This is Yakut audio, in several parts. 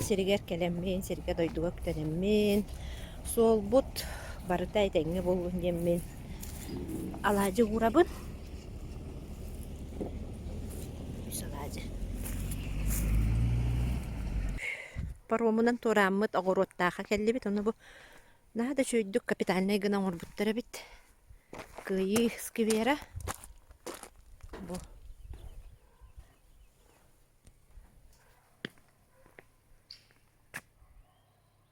сиригэр кэлэммин, сиргэ-дойдуга үктэнэммин, суолбут барыта этэҥҥэ буоллун диэммин алаадьы уурабын. Үс алаадьы. Паромунан туорааммыт Оҕуруоттаахха кэллибит, ону бу наһаа да үчүгэйдик капитальнай гына оҥорбуттар эбит. Кыайыы сквера. Бу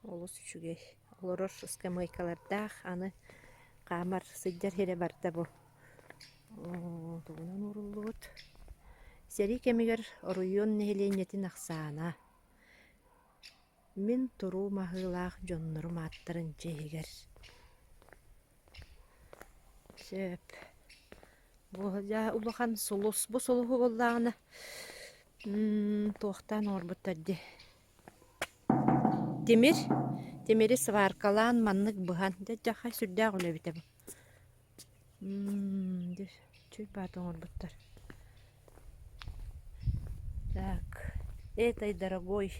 Олус үчүгэй. Олорор ыскамыайкалардаах, аны хаамар, сылдьар сирэ барыта бу тугунан ууруллубут. Сэрии кэмигэр оройуон нэһилиэнньэтин ахсаана Мин туруу маһыылаах дьоннорум ааттарын чиэһигэр Сөп. Бу дьэ улахан сулус. Бу сулуһу буоллаҕына туохтаан оҥорбуттар дии. Тимир, тимири сваркалаан маннык быһан, дьэ дьахай сүрдээх үлэ эбитэ бу. Дьэ чуй-баат оҥорбуттар. Так, этой дорогой,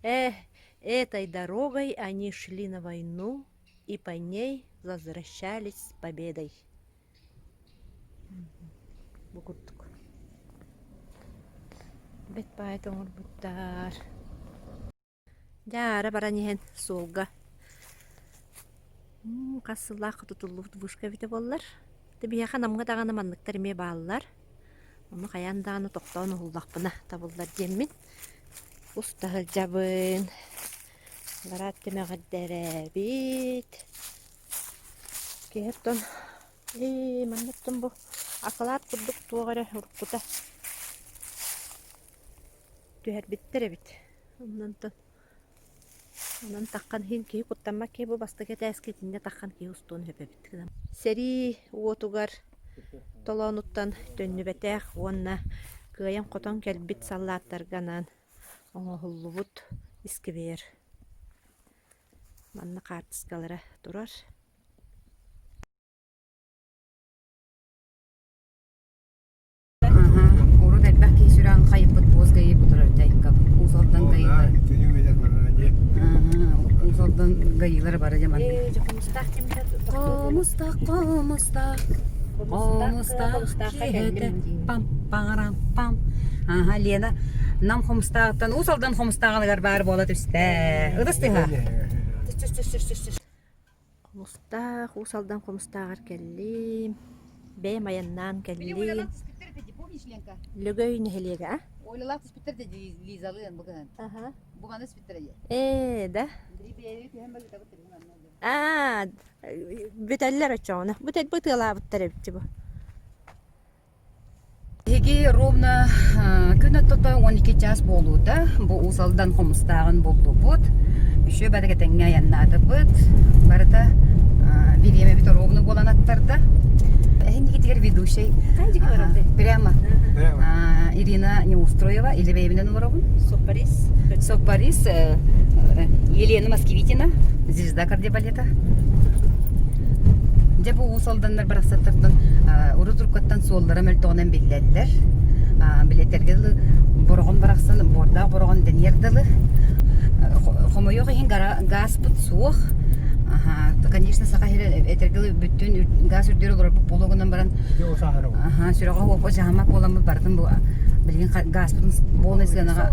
э, этой дорогой они шли на войну и по ней возвращались с победой. Бу курдук. Бэт баайыт оҥорбуттар. Дьэ аара баран иһэн суолга хас сыллаахха тутуллубут вышка эбитэ буоллар. Дьэ биһиэхэ Намҥа даҕаны манныктар эмиэ бааллар. Ону хайаан даҕаны тохтоон уһуллахпына табыллар диэммин уста сылдьабын. Бараат тимэҕирдэрээбит. Киһи оттон ээ манна оттон бу акылаат курдук туох эрэ уруккута түһэрбиттэр эбит. Онон онон таххан иһин киһи куттаммат киһи бу бастакы этээскэ итиннэ таххан киһи устуон сөп эбит. Сэрии уотугар толоонуттан төннүбэтэх уонна кыайан-хотон кэлбит саллааттарга анаан оҥоһуллубут искибиэр. Манна хаартыскалара турар. Урут элбэх киһи сүрэҕин хайыппыт буос гаи бутурар дьайыкка Уус Алдан гаилар. Уус Алдан гаилар бары дьаман. Хомустаах, хомустаах, хомустаах киһитэ пам парам пам. Аха, Лена Нам Хомустааҕыттан Уус Алдан Хомустааҕыныгар баар буола түстэ. Ытыс тыаһа. Хомустаах, Уус Алдан Хомустааҕар кэллим. Бэйэм айаннаан кэллим. Лөгөй нэһилиэгэ, а? Олялаах түспүттэр да Лизалыын бу Аха. Бу маны испиттэр Ээ, да? Аа, бүтэллэр оччоҕуна. Бу бу тыалаабыттар эбит бу. Биһиги ровно күн ортото 12 чаас буолуута бу Уус Алдан Хомустааҕын буллубут. Үчүгэй бары этэҥҥэ айаннаатыбыт. Барыта бириэмэбит ровно буолан аттарда. Эһиннигитигэр ведущий прямо Ирина Неустроева или бэйэбинэн олоробун. Соппарис. Соппарис Елена Москвитина, звезда кардебалета. Дьэ бу Уус Алданнар барахсаттартан урут уруккаттан суоллара мөлтөҕүнэн биллэллэр. Билэтэргэ дылы бороҕон барахсан буордаах бороҕон дэниэр дылы. Хомойуох иһин гааспыт суох. Конечно, саха сирэ этэргэ дылы бүттүүн гаас үрдүгэр олорорбут буолуо гынан баран сүрэҕэ уопа дьаһаммат буоламмыт барытын бу билигин гааспытын буолнай сыанаҕа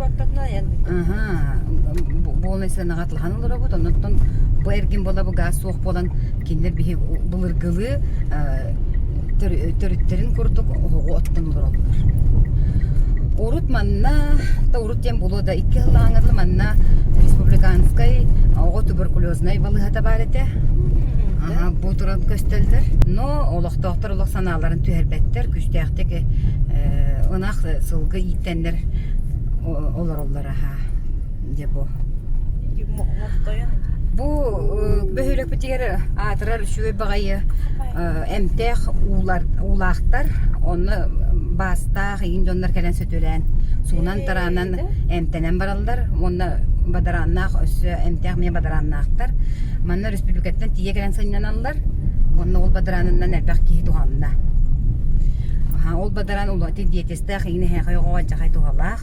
буолнай сыанаҕа атлаһан олоробут. Оннуттан бу эргин буола бу гаас суох буолан кинилэр биһи былыргылыы төрүттэрин курдук оһоҕу оттон олороллор. Урут манна, та урут диэн буолуо да, икки сыллааҥҥа дылы манна республиканскай оҕо туберкулезнай балыыһата баар этэ. Аха, бу туран көстөллөр. Но олохтоохтор олох санааларын түһэрбэттэр, күүстээхтик ынах сылгы ииттэннэр олороллор аха. Дьэ бу. Бу бөһүөлэкпитигэр аатырар үчүгэй баҕайы эмтээх уулар уулаахтар онно баастаах иҥин дьоннор кэлэн сөтүөлээн суунан-тараанан эмтэнэн бараллар уонна бадарааннаах өссө эмтээх эмиэ бадарааннаахтар манна өрөспүүбүлүкэттэн тиийэ кэлэн сынньаналлар уонна ол бадараанынан элбэх киһи туһанна ол бадараан улахан диетистээх иҥин эһээхэй оҕоҕо алдьархай туһалаах.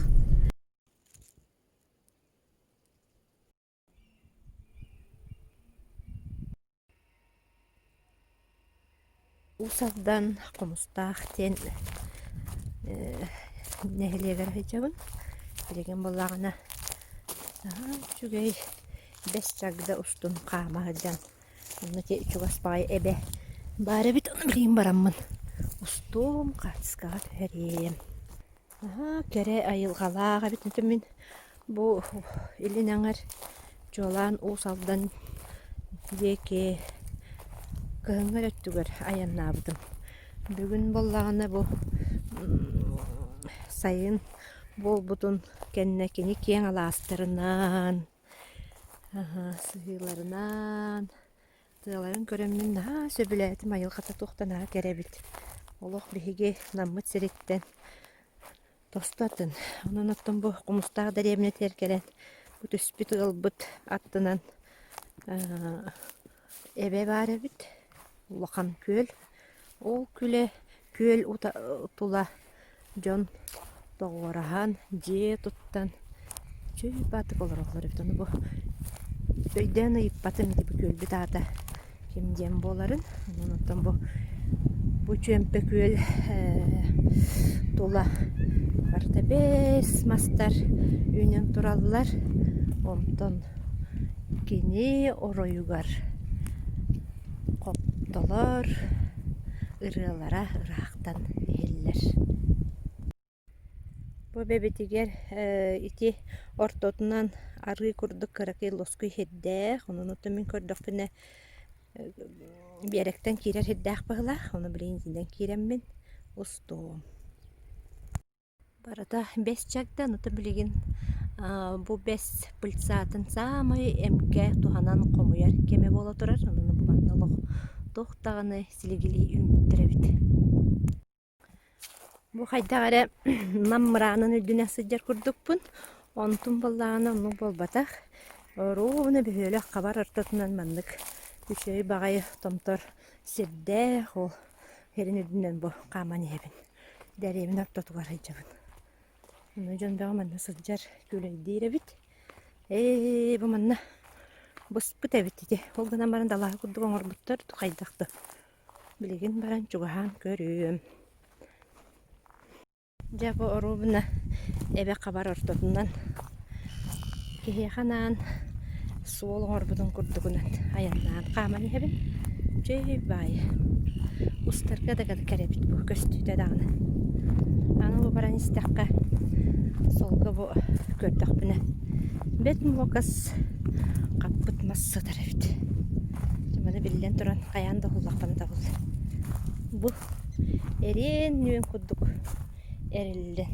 Уус Алдан Хомустаах диэн нэһилиэгэр сылдьабын. Билигин буоллаҕына наһаа үчүгэй бэс чагда устун хаама сылдьан онно ити чугас баҕайы эбэ баар эбит ону билигин бараммын устуом, хаартыскаҕа түһэриэм. Наһаа кэрэ айылҕалаах эбит. Ити мин бу илин эҥэр чуолаан Уус Алдан диэки кыһыҥҥы эрэ өттүгэр айаннаабытым. Бүгүн буоллаҕына бу сайын буолбутун кэннэ кини киэҥ алаастарынан, сыһыыларынан Тыаларын көрөммүн наһаа сөбүлээтим, айылҕата туох да наһаа кэрэ эбит. Олох биһиги Наммыт сириттэн тосту атын. Онон оттон бу Хомустаах дэриэбинэтигэр кэлэн бу түспүт ыалбыт аттынан эбэ баар эбит, улахан күөл. Ол күлэ күөл тула Дьон тоҕуораһан, дьиэ туттан үчүгэй баатык олороллор эбит. Ону бу өйдөөн ыйыппатым ити бу күөлбүт аата ким диэн буоларын. Онон оттон бу бу чүөмпэ күөл тула барыта бэс мастар үүнэн тураллар. Онтон кини оройугар хоптолор ырыалара ыраахтан иһиллэр. Бу эбэбитигэр ити ортотунан арыы курдук кыракый лоскуй сирдээх, онон оттон мин көрдөхпүнэ биэрэктэн киирэр сирдээх быһыылаах, ону билигин итинэн киирэммин устуом. Барыта бэс чагда, ону билигин бу бэс пыльцатын саамай эмкэ туһанан хомуйар кэмэ буола турар. Онон бу манна олох туох даҕаны силигилии үүммүттэр эбит. Бу хайдах эрэ Нам мыраанын үрдүнэн сылдьар курдукпун. Онтум буоллаҕына оннук буолбатах. Оруобуна бөһүөлэк хабар ортотунан маннык үчүгэй баҕайы томтор сирдээх ол сирин үрдүнэн бу хааман иһэбин. Дэриэбинэ ортотугар сылдьабын. Ону дьон бөҕө манна сылдьар, күүлэйдиир эбит. Ээ, бу манна быспыт эбит ити. Ол гынан баран далаһа курдук оҥорбуттар, хайдах да. Билигин баран чугаһаан көрүөм. Дьэ бу оруобуна эбэ хабар ортотунан киһиэхэ анаан суол оҥорбутун курдугунан айаннаан хааман иһэбин. Үчүгэй баайы. Устарга да кэрэбит бу көстүүтэ даҕаны. Аны бу баран истэххэ суолга бу көрдөхпүнэ бэт муокас хаппыт мас сытар эбит. Маны биллэн туран хайаан да уһуллахпына табыллар. Бу эриэн нүөн курдук эриллэн.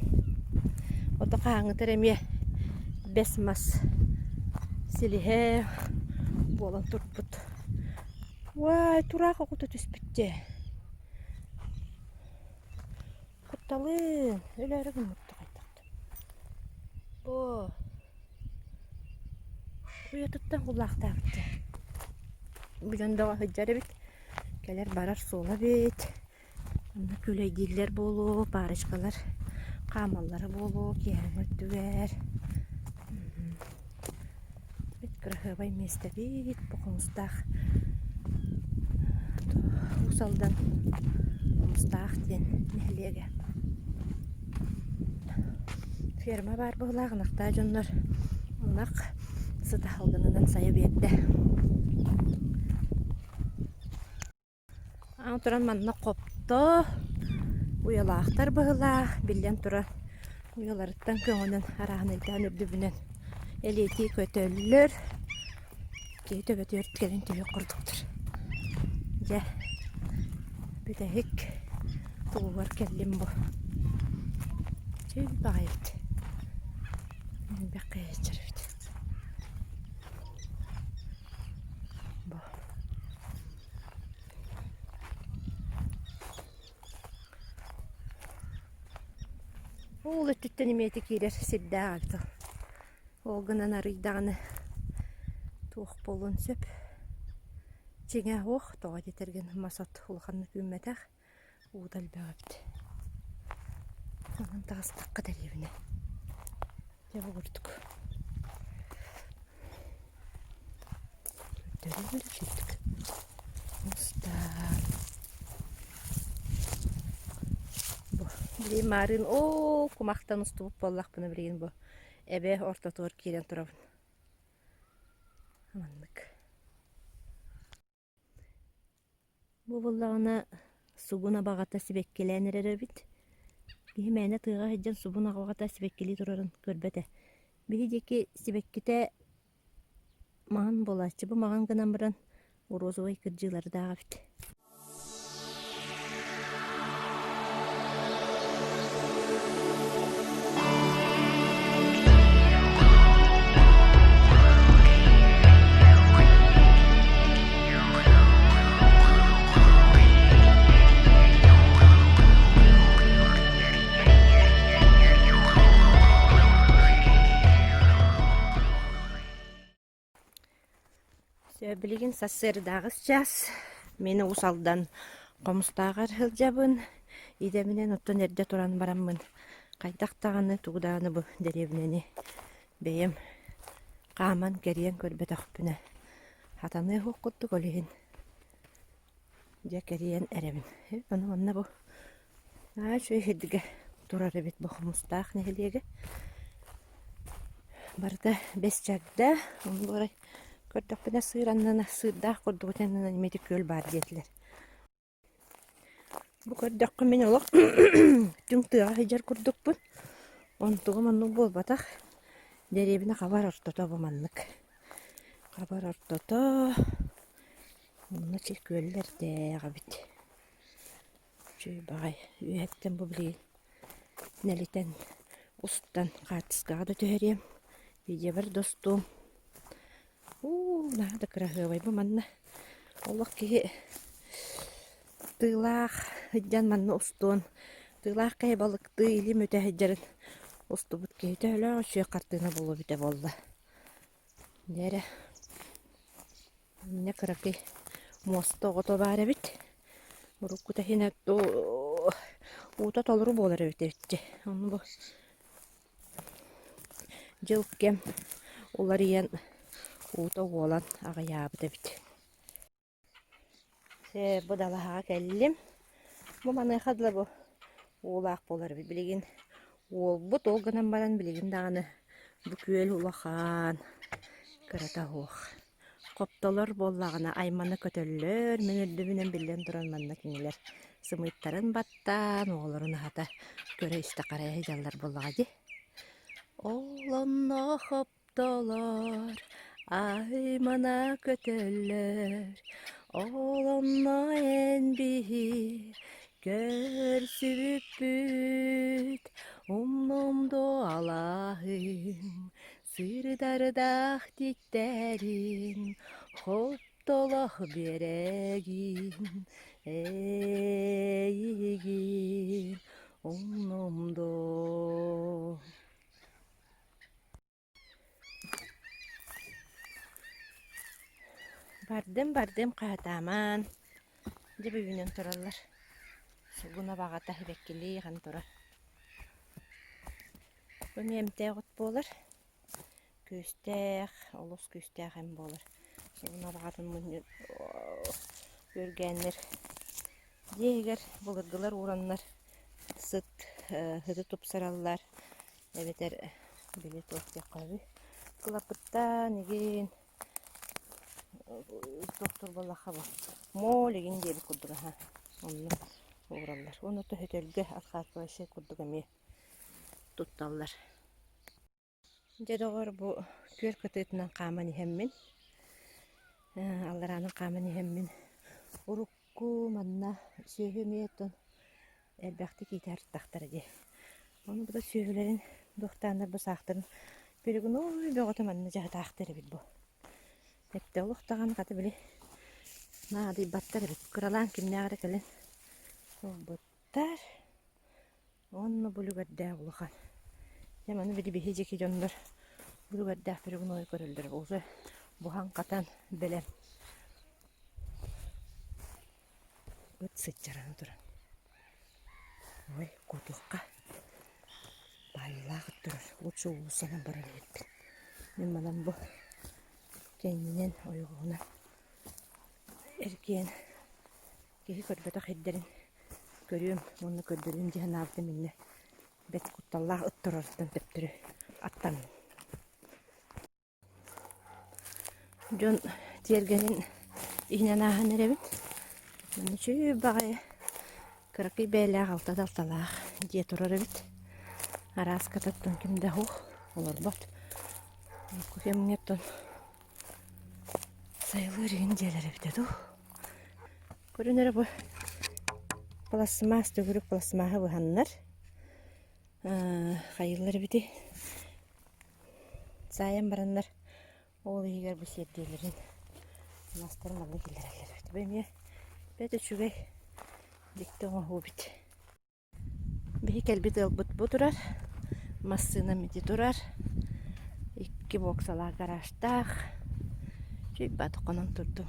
Ото хаһааҥҥытар эмиэ бэс мас силиһэ буолан турбут. Уай, тураах оҕото түспүт дьэ. Кутталыын, өлөөрү гыммыт хайдах да. Оо, уйатыттан кулаахтаабыт дьэ. Бу дьон бөҕө сылдьар эбит. Кэлэр-барар суола эбит. Онно күүлэйдииллэр буолуо, парочкалар хаамаллара буолуо киэһээҥҥи өттүгэр. Бит кыраһыабай миэстэбит, бу Хомустаах Уус Алдан Хомустаах диэн нэһилиэгэ. Ферма баар быһыылаах, ынахтаах дьоннор ынах сыта салгынынан сайа биэрдэ. Аны туран манна хопто, уйалаахтар быһыылаах, биллэн турар, уйаларыттан көҥөнөн арааһынайдаан үрдүбүнэн элиэтии көтөллөр, киһи төбөтүгэр кэлэн түһүөх курдуктар. Дьэ, бүтэһик тугугар кэллим бу. Чэй баҕайы эбит. Элбэх киһи сылдьар эбит. Бу. Ол өттүттэн эмиэ киирэр сирдээх эбит ол. Ол гынан арыйдаҕына туох буолуон сөп. Дьиҥэ суох, тоҕо диэтэргин мас от улаханнык үүммэтэх, уута элбэх эбит. Онон таҕыстахха дэриэбинэ. Дьэ бу курдук. Көрдөрөр үчүгдүк. Мустар. Билигин маарыын оо кумахтан устубут буоллахпына билигин бу эбэ ортотугар киирэн турабын. Маннык. Бу буоллаҕына сугун абаҕата сибэккилээн эрэр эбит. Киһи мээнэ тыаҕа сылдьан сугун абаҕата сибэккилии турарын көрбөт ээ. Биһи диэки сибэккитэ маҥан буолааччы. Бу маҥан гынан баран розовай кырдьыылардаах эбит. Билигин сарсыардааҕы чаас мин Уус Алдан Хомустааҕар сылдьабын. Идэбинэн оттон эрдэ туран бараммын хайдах даҕаны тугу даҕаны бу дэриэбинэни бэйэм хааман кэрийэн көрбөтөхпүнэ сатаныа суох курдук ол иһин дьэ кэрийэн эрэбин. Ону манна бу наһаа үчүгэй сиргэ турар эбит бу Хомустаах нэһилиэгэ. Барыта бэс чагда, ону арай көрдөхпүнэ сыыр аннынан сыырдаах курдук аннынан эмиэ күөл баар диэтилэр. Бу көрдөххө мин олох түҥ тыаҕа сылдьар курдукпун. Онтугум оннук буолбатах. Дэриэбинэ хабар ортото бу маннык. Хабар ортото онно сир күөллэрдээх эбит. Үчүгэй баҕайы үөһэттэн бу билигин нэлитэн устан хаартыскаҕа да түһэриэм, видеобар да устуом. Уу, наһаа да кыраһыабай бу манна олох киһи тыылаах сылдьан манна устуон, тыылаах киһи балыктыы илим үтэ сылдьарын устубут киһи төһөлөөх үчүгэй хартыына буолуо эбитэ буолла. Дьэ эрэ, инньэ кыракый муоста оҕото баар эбит. Уруккута иһин уута толору буолар эбит эбит Ону бу Дьыл кэм уларыйан, уута уолан аҕыйаабыт эбит. Дьэ, бу далаһаҕа кэллим. Бу маныаха дылы бу уулаах буолар эбит. Билигин уолбут, ол гынан баран билигин даҕаны бу күөл улахан, кырата суох. Хоптолор буоллаҕына аймана көтөллөр, мин үрдүбүнэн биллэн туран манна кинилэр сымыыттарын баттаан, оҕолорун аһата көрө-истэ харайа сылдьаллар буоллаҕа дии. Ол онно хоптолор аймана көтөллөр, ол онно эн биһи көрсүбүппүт, умнум дуо алааһым Сырдардаах титтэрин хоптолох биэрэгин, эйигин умнум доо. Бардым, бардым хаһытаамаан. Дьэ бүгүнэн тураллар. Сугун абаҕата сибэккилии ахан турар. Бу эмиэ эмтээх от буолар. Күүстээх, олус күүстээх эм буолар. Сугун абаҕатын мунньун үргээннэр дьиэ иһигэр былыргылар уураннар сыт сыты тупсараллар эбэтэр били туох диэххэ сөбүй кылаппыттаан игин туохтуур буоллахха бу моль игин диэбит курдук аһа онно уураллар уонна төһөтөлгө архаатылайсай курдук эмиэ тутталлар. Дьэ доҕор бу күөл кытыытынан хааман иһэммин, аллараанан хааман иһэммин урукку манна сүөһү эмиэ оттон элбэхтик иитэ сырыттахтара дии. Ону бу да сүөһүлэрин дуохтааннар бу саахтарын перегной бөҕөтө манна дьаһатаахтар эбит бу. Эттэ олох даҕаны хата били наадыйбаттар эбит. Кыралаан кимнээх эрэ кэлэн ылбыттар. Уонна бу үлүгэрдээх улахан. Дьэ маны били биһи дьэки дьоннор бу үлүгэрдээх перегной көрөллөр уже буһан-хатан бэлэм. Ыт сыччаран туран. Ой, куотуохха. Баайыылаах ыт турар. Лучше уулуссанан барар эбиппин. Мин манан бу кэннинэн ойоҕоһунан эргийэн киһи көрбөтөх ирдэрин. Көрүөм уонна көрдөрүөм дии санаабытым иннэ бэрт кутталлаах ыт турарыттан төптөрү аттанным. Дьон тиэргэнин иһинэн ааһан эрэбин. Манна үчүгэй баҕайы кыракый бэйэлээх алта-алталаах дьиэ турар эбит. Арааскатыттан ким да суох олорбот. Урукку кэмҥэ оттон сайылыыр иһин дьиэлэр эбитэ дуу. Көрүн эрэ бу пластмасс төгүрүк пластмаһы быһаннар хайыыллар эбитий Саайан бараннар ол иһигэр бу сиэрдийэлэрин мастарын манна киллэрэллэр эбит. Бу эмиэ бэрт үчүгэй дьикти оҥоһуу эбит. Биһи кэлбит ыалбыт бу турар, массыынам ити турар, икки боксалаах гаражтаах, чуйбат хонон турдум.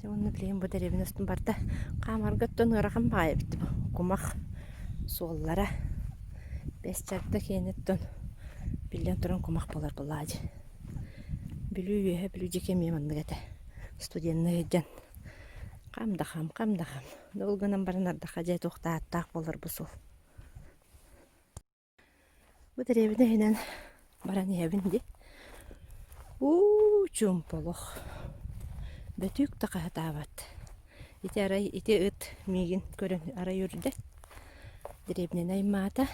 Дьэ уонна билигин бу дэриэбинэ устун барда хаамарга оттон ыарахан баҕайы эбит бу кумах суоллара Бэс чагда киэниттэн биллэн туран кумах буолар буоллаҕа дии. Бүлүү үөһэ Бүлүү диэки эмиэ маннык этэ. Студенныы сылдьан хам да хам, хам да хам. Ол гынан баран ардахха дьэ туох да ааттаах буолар бу суол. Бу дэриэбинэ иһинэн баран иһэбин дии. Уу чуумпу олох. Бөтүүк да хаһытаабат. Ити арай ити ыт миигин көрөн арай үрдэ. Дэриэбинэни аймаата.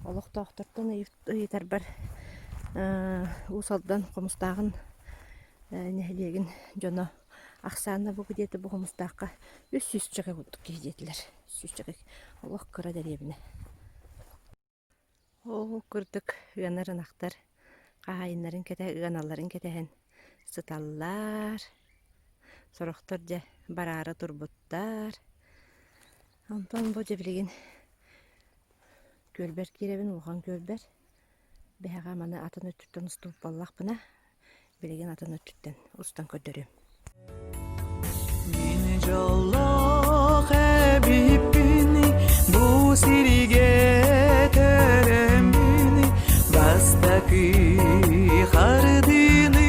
Олохтоохтортон ыйытарбар Уус Алдан Хомустааҕын нэһилиэгин дьоно ахсаана бу где-то бу Хомустаахха 300 чака курдук киһи диэтилэр. Сүүсчэкэ олох кыра дэриэбинэ. Ол курдук ыанар ынахтар хаһаайыннарын кэтэ ыаналларын кэтэһэн сыталлар. Сорохтор дьэ бараары турбуттар. Онтон бу дьэ билигин күөлбэр киирэбин, улахан күөлбэр. Биһэҕэ маны атын өттүттэн устубут буоллахпына, Билигин атын өттүттэн устан көрдөрүөм. Мин дьоллоох эбиппин бу сиригэ төрөммүн бастакы хардыыны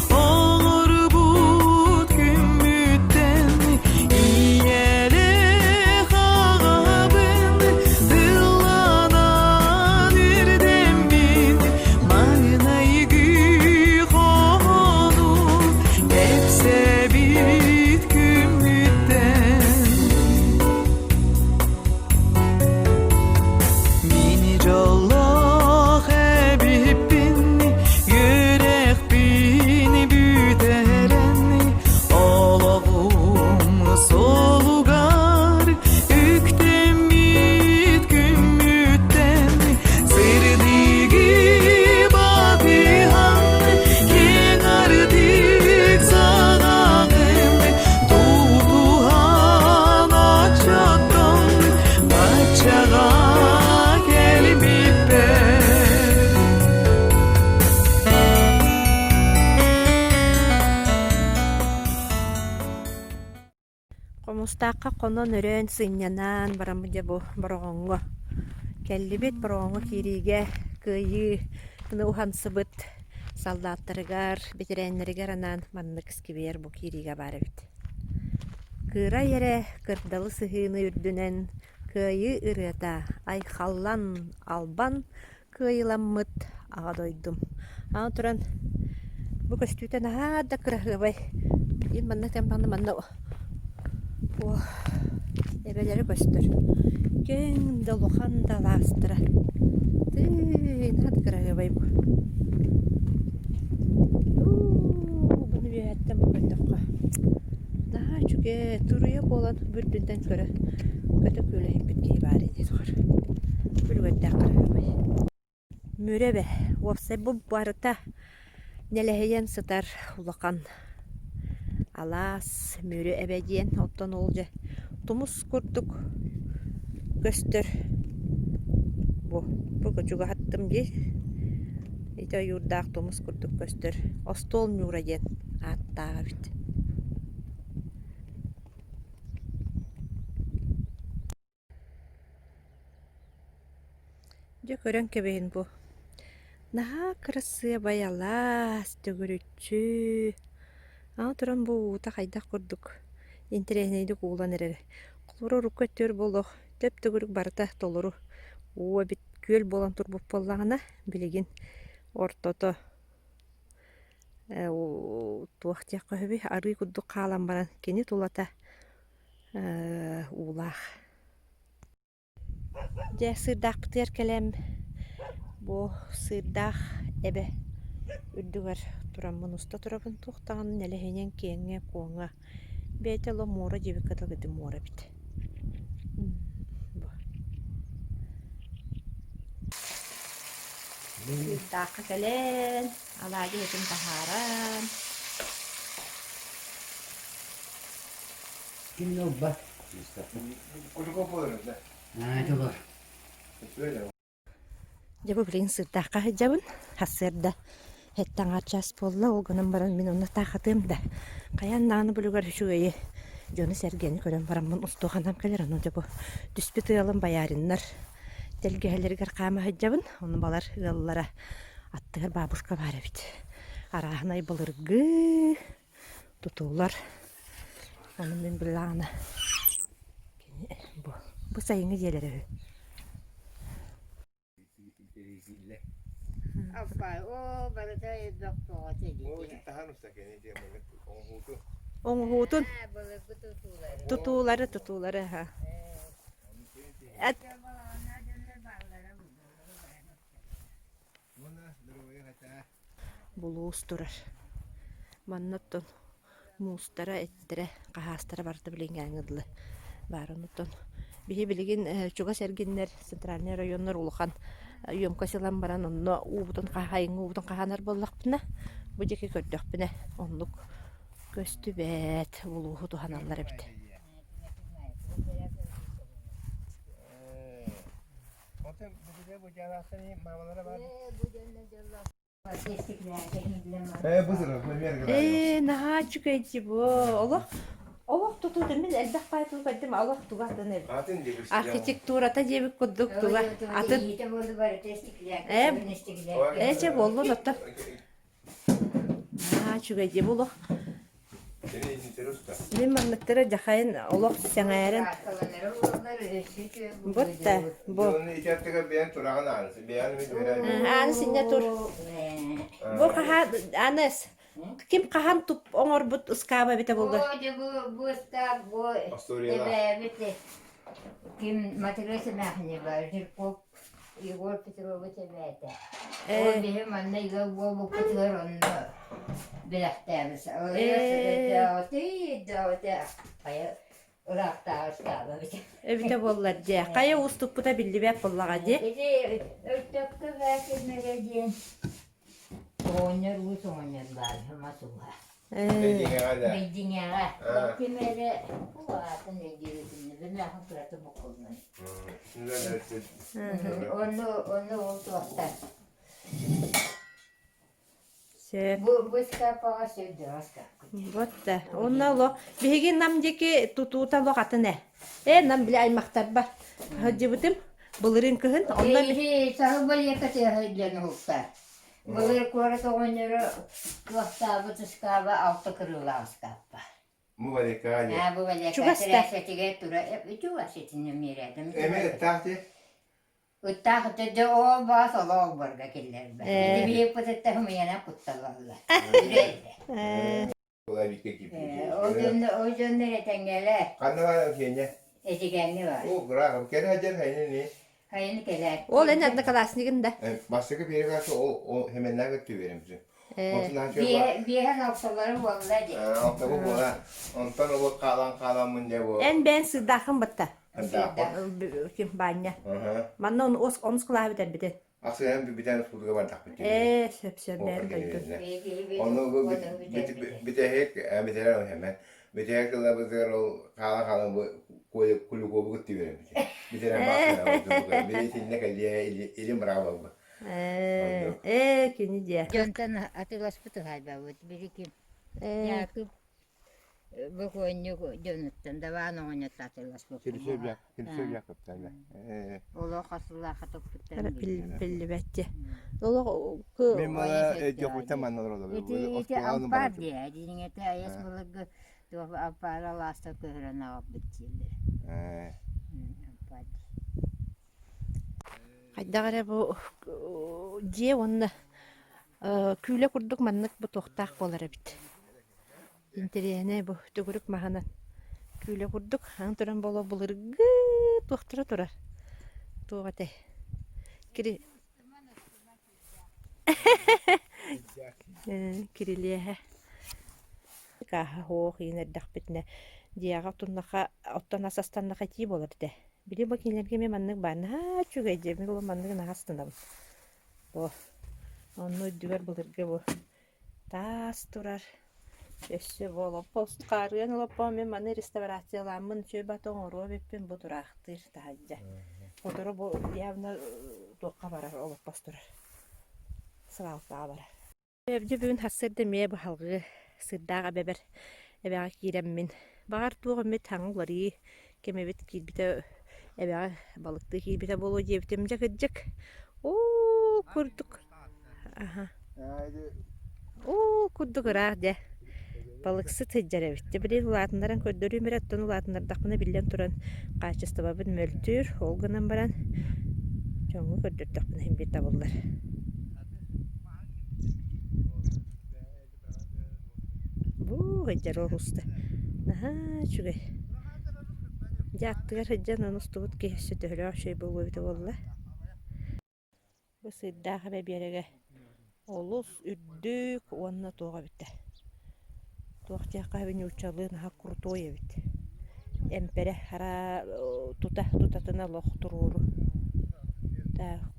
оҥорбут күммүттэн ийэлээх аҕабын тылланан үрдэммин Маҥнайгы хоһоону кэпсэбит күммүттэн Мин дьоллоох эбиппин үөрэхпин бүтэрэн олоҕум суолугар үктэммит күммүттэн сырдыгы батыһан киэҥ ардык санаҕын тутуһан оччоттон баччаҕа кэлбиппэр. Хомустаахха хонон өрөөн сынньанан бараммыт дьэ бу Бороҕоҥҥо кэллибит. Бороҕоҥҥо киириигэ кыайыыны уһансыбыт саллааттарыгар, бэтэрээннэригэр анаан маннык сквер бу киириигэ баар эбит. Кыырай эрэ кырдалы сыһыыны үрдүнэн кыайыы ырыата айхаллан албан Кыайыламмыт аҕа дойдум. Аны туран бу көстүүтэ наһаа да кыраһыабай. Билигин манна кэм манна манна о эбэлэрэ көстөр. Киэҥ да улахан да алаастара. Тыый наһаа да кыраһыабай бу. Уу буну үөһэттэн бу көрдөххө наһаа үчүгэй туруйа буолан үрдүнэн көрө көтө күөлэһийбит киһи баар ини тухары үлүгэрдээх кыраһыабай Мүрү эбэ уопсай бу барыта нэлэһийэн сытар улахан алаас Мүрү эбэ диэн оттон ол дьэ тумус курдук көстөр бу бу чугаһаттым дии ити ойуурдаах тумус курдук көстөр остуол ньуура диэн ааттаах эбит. Дьэ көрөн кэбиһин бу наһаа кырасыабай алаас төгүрүччү аны туран бу уута хайдах курдук Интэриэһинэйдик уулан эрэр. Холобура урукку өттүгэр буолуох төп-төгүрүк барыта толору уу эбит күөл буолан турбут буоллаҕына, билигин ортото туох диэххэ сөбүй арыы курдук хаалан баран кини тулата уулаах. Дьэ сыырдаахпытыгар кэлэн бу сыырдаах эбэ үрдүгэр тураммын уста турабын туох даҕаны нэлэһинэн киэҥҥэ-куоҥҥа бэйэтэ олох муора диэбиккэ дылы ити муора эбит бу Сыырдаахха кэлэн алаадьы этин таһааран Ким ылба? Дьэ бу билигин сыырдаахха сылдьабын. Сарсыарда сэттэ аҥаар чаас буолла. Ол гынан баран мин онно таахатыам да. Хайаан даҕаны булугар үчүгэйи дьону-сэргэни көрөн бараммын устуоханам кэлэр. Ону дьэ бу түспүт ыалым бояриннар тэлгэһэлэригэр хаама сылдьабын. Ону балар ыаллара аттыгар бабушка баар эбит. Арааһынай былыргы тутуулар. Ону мин былаана кини бу бу сайыҥҥы дьиэлэрэ үһү. Оҥоһуутун тутуулары тутуулары аха. Булуус турар. Манна оттон муустара, эттэрэ, хаһаастара барыта билиҥҥээҥҥэ дылы баар. Онтон биһи билигин чугас эргиннэр центральнай районнар улахан емкость ылан баран онно уубутун хаһаайыҥҥа уубутун хаһаанар буоллахпына, бу диэки көрдөхпүнэ оннук көстүбэт булууһу туһаналлар эбит. Ээ, наһаа үчүгэй дии бу. Олох олох тутуута мин элбэх баайтыл көрдүм олох туга атын эбит. Архитектурата диэбит курдук туга атын. Ээ, ээ чэ буоллун оттон. Наһаа үчүгэй дии бу олох. Мин манныктары дьахайын олох сэҥээрэн Бутта бу Ааны синньэ тур. Бу хаһан Анес ким хаһан туп оҥорбут ыскааба эбитэ буолла? Ким Матырыас эмээхсини бар Жирков Егор Петрович эбээтэ. Ол биһи манна ыал буолбуппутугар онно бэлэхтээбит. Хайа ыраахтааҕы ыстааба эбит. Эбитэ буоллар дии. Хайа уустукпута биллибэт буоллаҕа дии. Ити Өлтөккө Бээкимэрэ диэн оҕонньор уус оҕонньор баар мас ууһа. Бэйдиҥэҕэ. Ким эрэ аатын өйдүүбүтүн бимээхин кырата буккуллан. Онно онно ол туохтар. Сөп. Бу бу ыскаапаҕа сөйдөөх ыскаапка. Вот да. Онно олох биһиги нам диэки тутуута олох атын ээ. Ээ нам били аймахтарбар сылдьыбытым былырыын кыһын онно Ити саһыл балиэка тыаһа диэн уһуктар. Былыр куорат оҕонньоро кыахтаабыт ыскааба алта кырыылаах ыскааппа. Бу балиэккаҕа диэ. Аа, бу балиэкка Чугас да. тэрээсэтигэр тура чугас итиннэ миэрэтим. Эми ыттаах дии. Ыттаах дьэ ол баас олоо олборго киллэрбэт. Ээ. Ити биһикпититтэ хымыйанан кутталаллар. Ээ. Ол дьонно ол дьоннор этэҥҥэлэр. Ханна баар Киэнньэ? Эдьигээҥҥэ баар. Оо, граф, кэлэ сылдьар хайны ни. Хайаны кэлээт. Ол эн одноклассникын да? Бастакы биэри класса ол ол хеменнээх өттү беремсин. Биэһэн алталарын буолла дии. Алтабы буола. Онтон ол хаалан хааламмын дьэ бу. Эн бэйэн сыырдааххын батта. Ким Баанньа. Манна онус кылааһы бүтэрбитин. Ахсыһан бүтэн ускутуга бардахпыт. Ээ, сөп сөп бэйэн дойдун. Ону бүтэһик бүтэрэр хэмэ. Бүтэһик ылабытыгар ол хаала хаала бу кулюкобу кытты береммит. Бүтэрэн баасына били итиннэ кэлиэ илим браво Ээ, ээ, кини диэ. Дьонтон атыыласпыт уһаайбабыт. Били ким? Якуб бокуонньук дьонуттан дабаан оҕонньоттон атыыласпыт. Олох асыллаахха туппуттар Биллибэт дии. Олох Мен мала дьокута манна олоролор. Ити ити ампаар дии. Диниҥэтэ айас былыргы. Туох Аппаары алаастан көһөрөн аҕалбыт дииллэр. Ээ. Аппаар Хайдах эрэ бу дьиэ уонна күүлэ курдук маннык бу туохтаах буолар эбит. Интэриэһинэй бу төгүрүк маһынан күүлэ курдук аны туран буолуо былыргы туохтара турар. Туох этэй? Кири Кирилиэһэ Кааһа суох иин эрдэхпитинэ дьиэҕэ отуннаха оттон ас астаннаха итии буолар этэ. Били бу кинилэргэ эмиэ маннык баар наһаа үчүгэй дьиэ мин ол манныгы наһаа астынабын. Бу онно үрдүгэр былыргы бу таас турар өссө бу олоппос хаарыан олоппоһум мин маны реставрацияламмын үчүгэй бата оҥоруо эбиппин бу тураахтыыр таһырдьа. Сотору бу явно туохха барар олоппос турар свалкаҕа барар. Дьэ бүгүн сарсыарда эмиэ баһылгы сырдаах эбэбэр эбэҕэ киирэммин, баҕар туох эмит саҥа уларыйыы кэм эбит киирбитэ эбэҕэ балыктыы киирбитэ буолуо диэбитим дьэ кырдьык оо курдук аха оо курдук ыраах дьэ балыксыт сылдьар эбит дьэ билигин улаатыннаран көрдөрүүм эрэ оттон улаатыннардахпына биллэн туран хаачыстыбабын мөлтүүр ол гынан баран дьоҥҥо көрдөрдөхпүнэ син биир табыллар Бу сылдьар ол уста наһаа үчүгэй дьэ аттыгар сылдьан ону устубут киһи өссө төһөлөөх үчүгэй буолуо эбитэ буолла Бу сыырдаах эбэ биэрэгэ олус үрдүк уонна туох эбитэ туох диэххэ сөбүй нууччалыы наһаа крутой эбит эмпэрэ хара тута тутатына олох туруору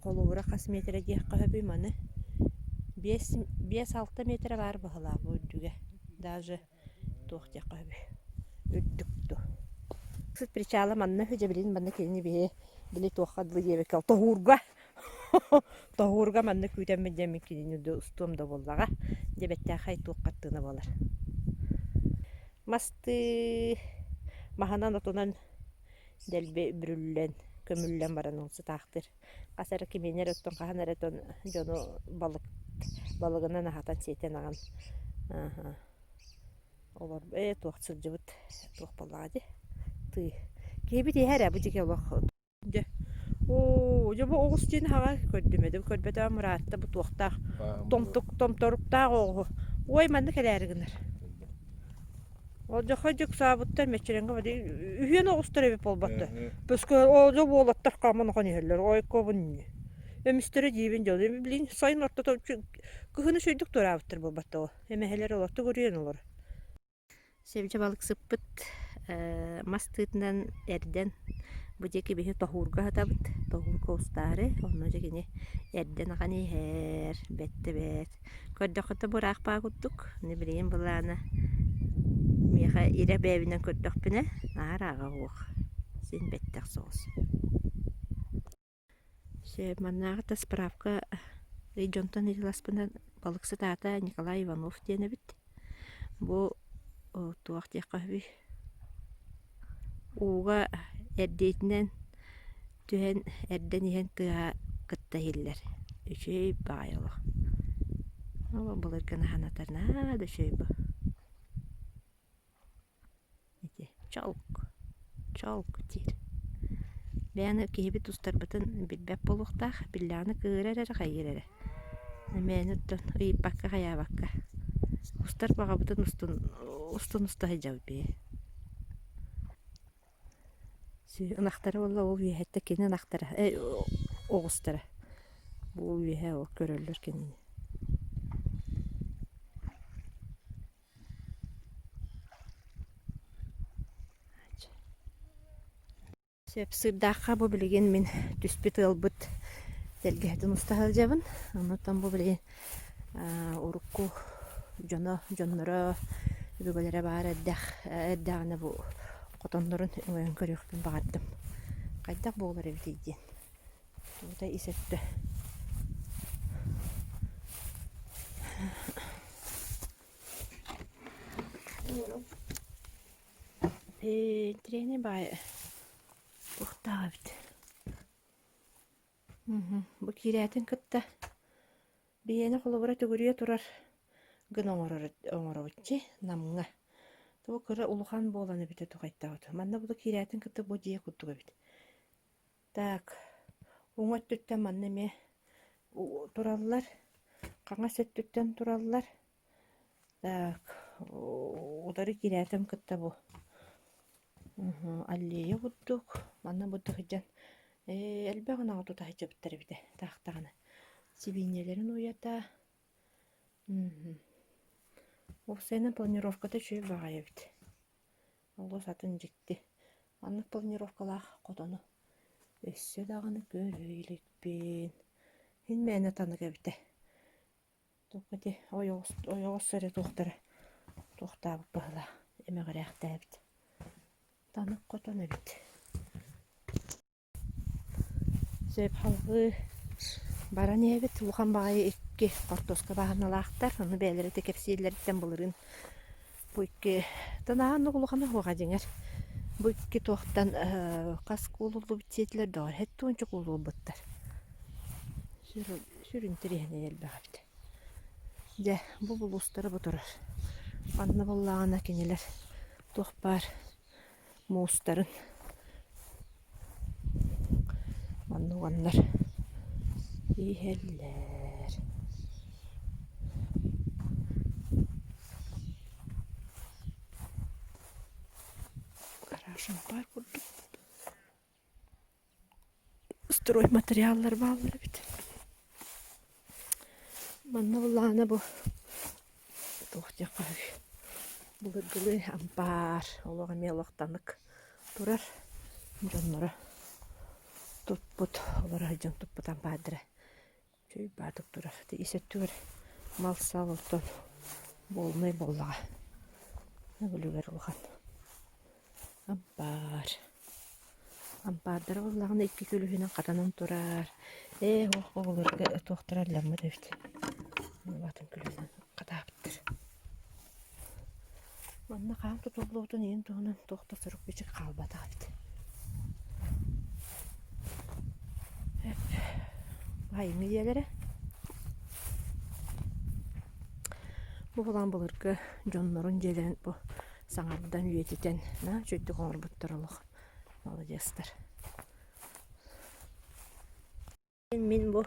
холобура хас миэтэрэ диэххэ сөбүй маны 5-6 миэтэрэ баар быһыылаах бу үрдүгэ даже туох диэххэ сөбүй үрдүк дуо причала манна үһү дьэ билигин манна кинини биһи били туохха дылы диэбиккэ тоһуурга тоһуурга манна күүтэммит диэммин кинини устуом да буоллаҕа дьэ бэттээхэй туох хартыына буолар мастыы маһынан отунан дэлби бүрүллэн көмүллэн баран ол сытаахтыыр хас эрэ кимиэнэ эрэ оттон хаһан эрэ оттон дьону балык балыгынан аһатан сиэтэн аҕан олор ээ туох сылдьыбыт туох буоллаҕа дии тыы киһибит иһэр ээ бу дьиҥэ олох дьэ оо дьэ бу оҕус диэн хаҕа көрдүм этим көрбөтөҕүм ыраатта бу туохтаах томтук томторуктаах оҕуһу ой манна кэлээри гынар Олдьоххо дьуксаабыттар мэччирэҥҥэ үһүөн оҕустар эбит буолбатта. Бөскө оодьо уолаттар хааман ахан иһэллэр. Ойкобун ини. Эмистэрэ диибин дьону. Билин сайын ортото кыһыны үчүгэйдик туораабыттар буолбатта ол. Эмэһэлэр олор төгүрүйэн олор. Сэбдьэ балыксыппыт мас тыытынан эрдэн бу диэки биһи тоһуурга аһатабыт. Тоһуурга устаары онно дьэ кини эрдэн ахан иһэр. Бэттэ бэт. Көрдөххө да быраах баа курдук. Аны билигин былаана миэхэ ирэ бэйэбинэн көрдөхпүнэ наар ааҕа уох. Син бэттэх соҕус. Сөп, маннааҕыта справка дьонтон ыйыталаспынан балыксыт аата Николай Иванов диэн эбит. Бу туох диэххэ сөбүй? Ууга эрдиитинэн түһэн эрдэн иһэн тыаһа кытта иһиллэр. Үчүгэй баҕайы олох. Ол былыргыны санатар наһаа да үчүгэй бу. Ити чолк, чолк диир. Бэйэни киһибит устарбытын билбэт буолуохтаах, биллэҕинэ кыыһырар эрэ хайыыр эрэ. Мээнэ оттон ыйыппакка хайаабакка устар баҕабытын устун устун уста сылдьабыт бэйэ. Ынахтара буолла ол үөһэттэ кини ынахтара оҕустара бу үөһэ ол көрөллөр кинини Сөп сыырдаахха бу билигин мин түспүт ыалбыт тэлгэһэтин уста сылдьабын. Оннуттан бу билигин урукку дьоно, дьонноро, өбүгэлэрэ баар эрдэх эрдэҕинэ бу хотоннорун өҥөйөн көрүөхпүн баҕардым. Хайдах буолар эбитий диэн. Тута ис өттө. Интириэһинэй баҕайы туохтаах эбит. Бу киирээтин кытта биһиэнэ холобура төгүрүйэ турар гына оҥорор оҥоробут дии Намҥа. Бу кыра улахан буолан эбитэ тухайдаҕыт. Манна бу киирээтин кытта бу дьиэ курдук эбит. Так, уҥа өттүттэн манна эмиэ тураллар, хаҥас өттүттэн тураллар. Так, утары киирээтим кытта бу аллея курдук. Манна бу сылдьан ээ элбэх ынаҕы тута сылдьыбыттар эбитэ таахтаҕына. Сибиинньэлэрин уйата Уопсайынан планировката үчүгэй баҕайы эбит. Олус атын дьикти. Маннык планировкалаах хотону өссө даҕаны көрө иликпин. Иһин мээнэ танык эбитэ. Туохха ити ойоҕос ойоҕос эрэ туохтара туохтаабыт быһыылаах эмэҕирээхтээбит. Танык хотон эбит. Сөп салгыы баран иһэбит. Улахан баҕайы икки хортуоска бааһыналаахтар. Ону бэйэлэрэ да кэпсииллэриттэн былырыын бу икки тынаһан улахана суоҕа дьиҥэр. Бу икки туохтан хас куулуллубут сиэтилэр доҕор сэттэ куулулбуттар. Сүр сүр интэриэһинэй элбэх эбит. Дьэ, бу булуустара бу турар. Манна буоллаҕына кинилэр туох баар муустарын манна уганнар иһэллэр гараж ампаар курдук стройматериаллар бааллар эбит Манна былаана бу туох диэххэ сөбүй былыргылыы ампаар олох эмиэ олохтоник турар дьонноро туппут олоро сылдьан туппут ампаардара үчүгэй баатык турар ис өттүгэр мал-сал оттон буолунай буоллаҕа үлүгэр улахан Ампаар. Ампаардара буоллаҕына икки күлүүһүнэн хатанан турар. Ээ, ох, оҕолорго туохтара алламмыт эбит. Атын күлүүһүнэн хатаабыттар. Манна хаан тутуллубутун ийин туһунан туох да сурук-бичик хаалбатах эбит. Айымньы дьиэлэрэ. Бу булан былыргы дьоннорун дьиэлэрин бу саҥардан үйэтитэн наһаа үчүгэйдик оҥорбуттар олох маладьыастар. Мин бу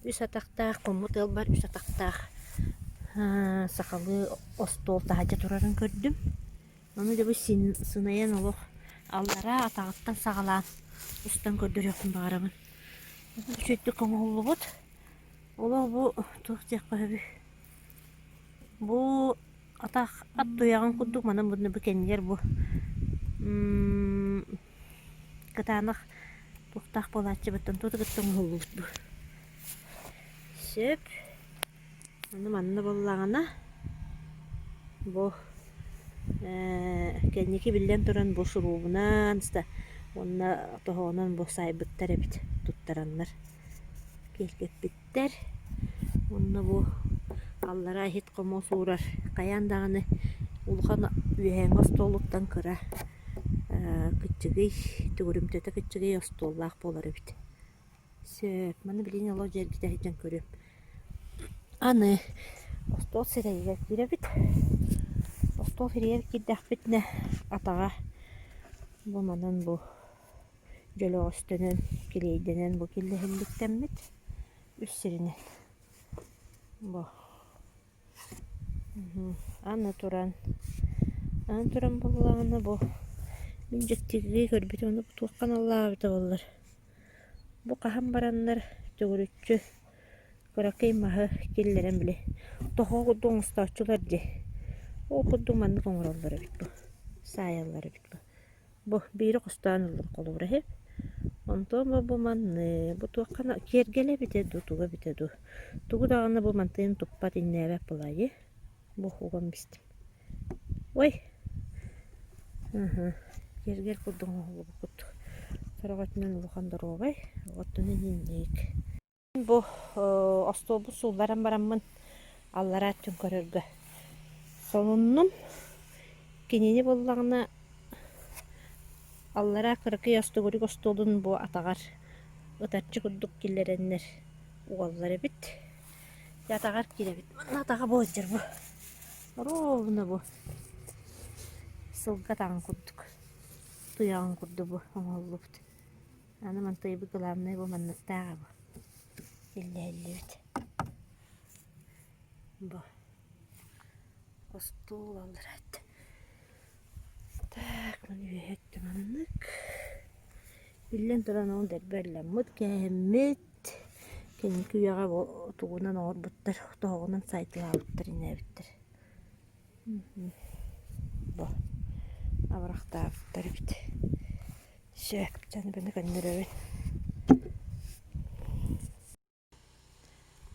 үс атахтаах хоммут ыалбар үс атахтаах сахалыы остуол таһырдьа турарын көрдүм. Ону дьэ бу сынайан олох аллараа атаҕыттан саҕалаан устан көрдөрүөхпүн баҕарабын. Үчүгэйдик оҥоһуллубут. Олох бу туох диэххэ сөбүй? Бу атах ат туйаҕын курдук манан бу бу кэннигэр бу кытаанах туохтаах буолааччыбыттан тута кытта оҥоһуллубут бу. Сөп. Аны манна буоллаҕына бу кэнники биллэн туран бу шурубунан уонна тоһоҕонон бу саайбыттар эбит туттараннар киэргэппиттэр. Уонна бу аллараа иһит-хомуос уурар хайаан даҕаны улахан үөһээҥҥи остуолуттан кыра кыччыгый, төгүрүмтэтэ кыччыгый остуоллаах буолар эбит. Сөп, маны билигин олох дьэргитэ сылдьан көрүөм. Аны остуол сирэйигэр киирэбит. Остуол сирэйигэр киирдэхпитинэ атаҕа бу манан бу дьөлөҕөстөнөн, килиэйдэнэн бу киллэһилликтэммит үс сиринэн бу аны туран аны туран буоллаҕына бу мин дьиктиргии көрбүтүм ону туохха аналлаабыта буоллар бу хаһан бараннар төгүрүччү кыракый маһы киллэрэн били тоһоҕо курдук оҥостооччулар дии ол курдук маннык оҥороллор эбит бу саайаллар эбит бу Бу биири хостоон ыллым холобура иһип. Онтон бу бу манны бу туохха киэргэлэ эбитэ дуу, туга эбитэ дуу. Тугу даҕаны бу мантыын туппат иннээбэт былайы. Бу уган бистим. Ой! Ыһы. Киэргэл курдук оҥоһуллубут. Сорох өттүнэн улахан доруобай, оттон инник. Бу остуолбун суулларан бараммын аллараа өттүн көрөргө солуннум. Кинини буоллаҕына аллараа кыракый остугурук остуолун бу атаҕар ытарчы курдук киллэрэннэр угаллар эбит. Дьэ атаҕар киирэбит. Манна атаҕа буолдьар бу. Ровно бу. Сылга таҕын курдук, туйаҕын курдук бу оҥоһуллубут. Аны мантыйбыт главнай бу манныктааҕа бу иллэһиллибит. Бу остуол аллараат. Так, маны үөһэ өттө маннык. Биллэн туран ол дэлби ылламмыт, кээһэммит. Кэнники үйэҕэ бу тугунан оҥорбуттар, тоһоҕунан сайтылаабыттар инээбиттэр. Бу абырахтаабыттар эбит. Сөп, дьон быны көннөрөбүн.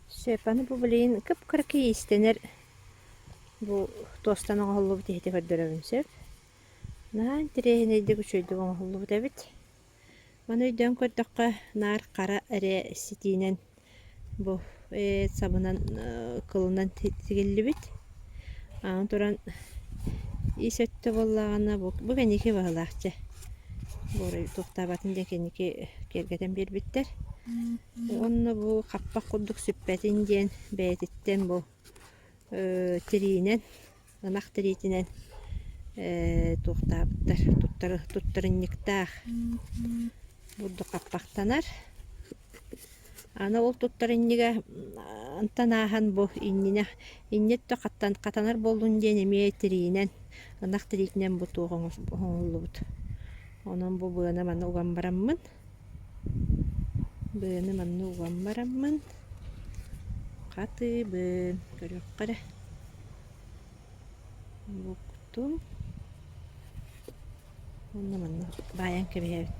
Сөп, аны бу билигин кып-кыракый иистэнэр бу туостан оҥоһуллубут иһити көрдөрөбүн сөп. Наһаа интэриэһинэйдик үчүгэйдик оҥоһуллубут эбит. Маны өйдөөн көрдөххө, наар хара эрэ ситиинэн бу сабынан кылынан тигиллибит. Аны туран ис өттө буоллаҕына бу, бу кэнники баһылаах чэ. Буорай туохтаабатын диэн кэнники киэргэтэн биэрбиттэр. Уонна бу хаппах курдук сүппэтин диэн бэйэтиттэн бу тириинэн ынах тириитинэн туохтаабыттар туттар туттарынньыктаах бурдук хаппахтанар. Аны ол туттарынньыга антан ааһан бу иннинэ инньэ өттө хаттан хатанар буоллун диэн эмиэ тириинэн ынах тириитинэн бу туох оҥоһуллубут. Онон бу быаны маны уган бараммын быаны манна уган бараммын хатыыбын көрүөххэ эрэ. Буктум уонна манна баайан кэбиһэбин.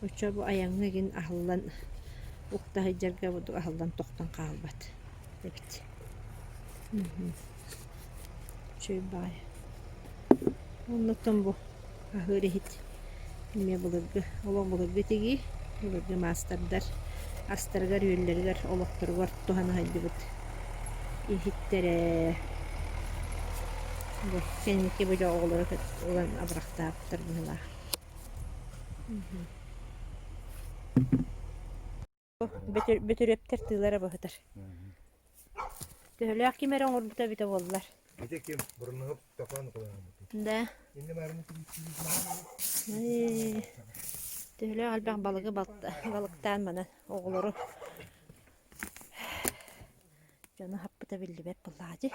Оччо бу айаҥҥа игин аһыллан укта сылдьарга аһыллан тохтон хаалбат эбит. Үчүгэй баҕайы. Оннуттан бу аһыыр иһит эмиэ былыргы олох былыргы тигии, былыргы маастардар астарыгар-үөллэригэр олохторугар туһана сылдьыбыт иһиттэрэ. Бу кэнники бу дьэ оҕолоро ылан абырахтаабыттар быһыылаах. Бөтүрүөптэр тыылара быһытар. Төһөлөөх ким эрэ оҥорбута эбитэ буоллар. Ити ким? Бурнуһуп токон кулааммыт. Да. Төһөлөөх элбэх балыгы балыктаан манан оҕолору дьону хаппыта биллибэт буоллаҕа дии.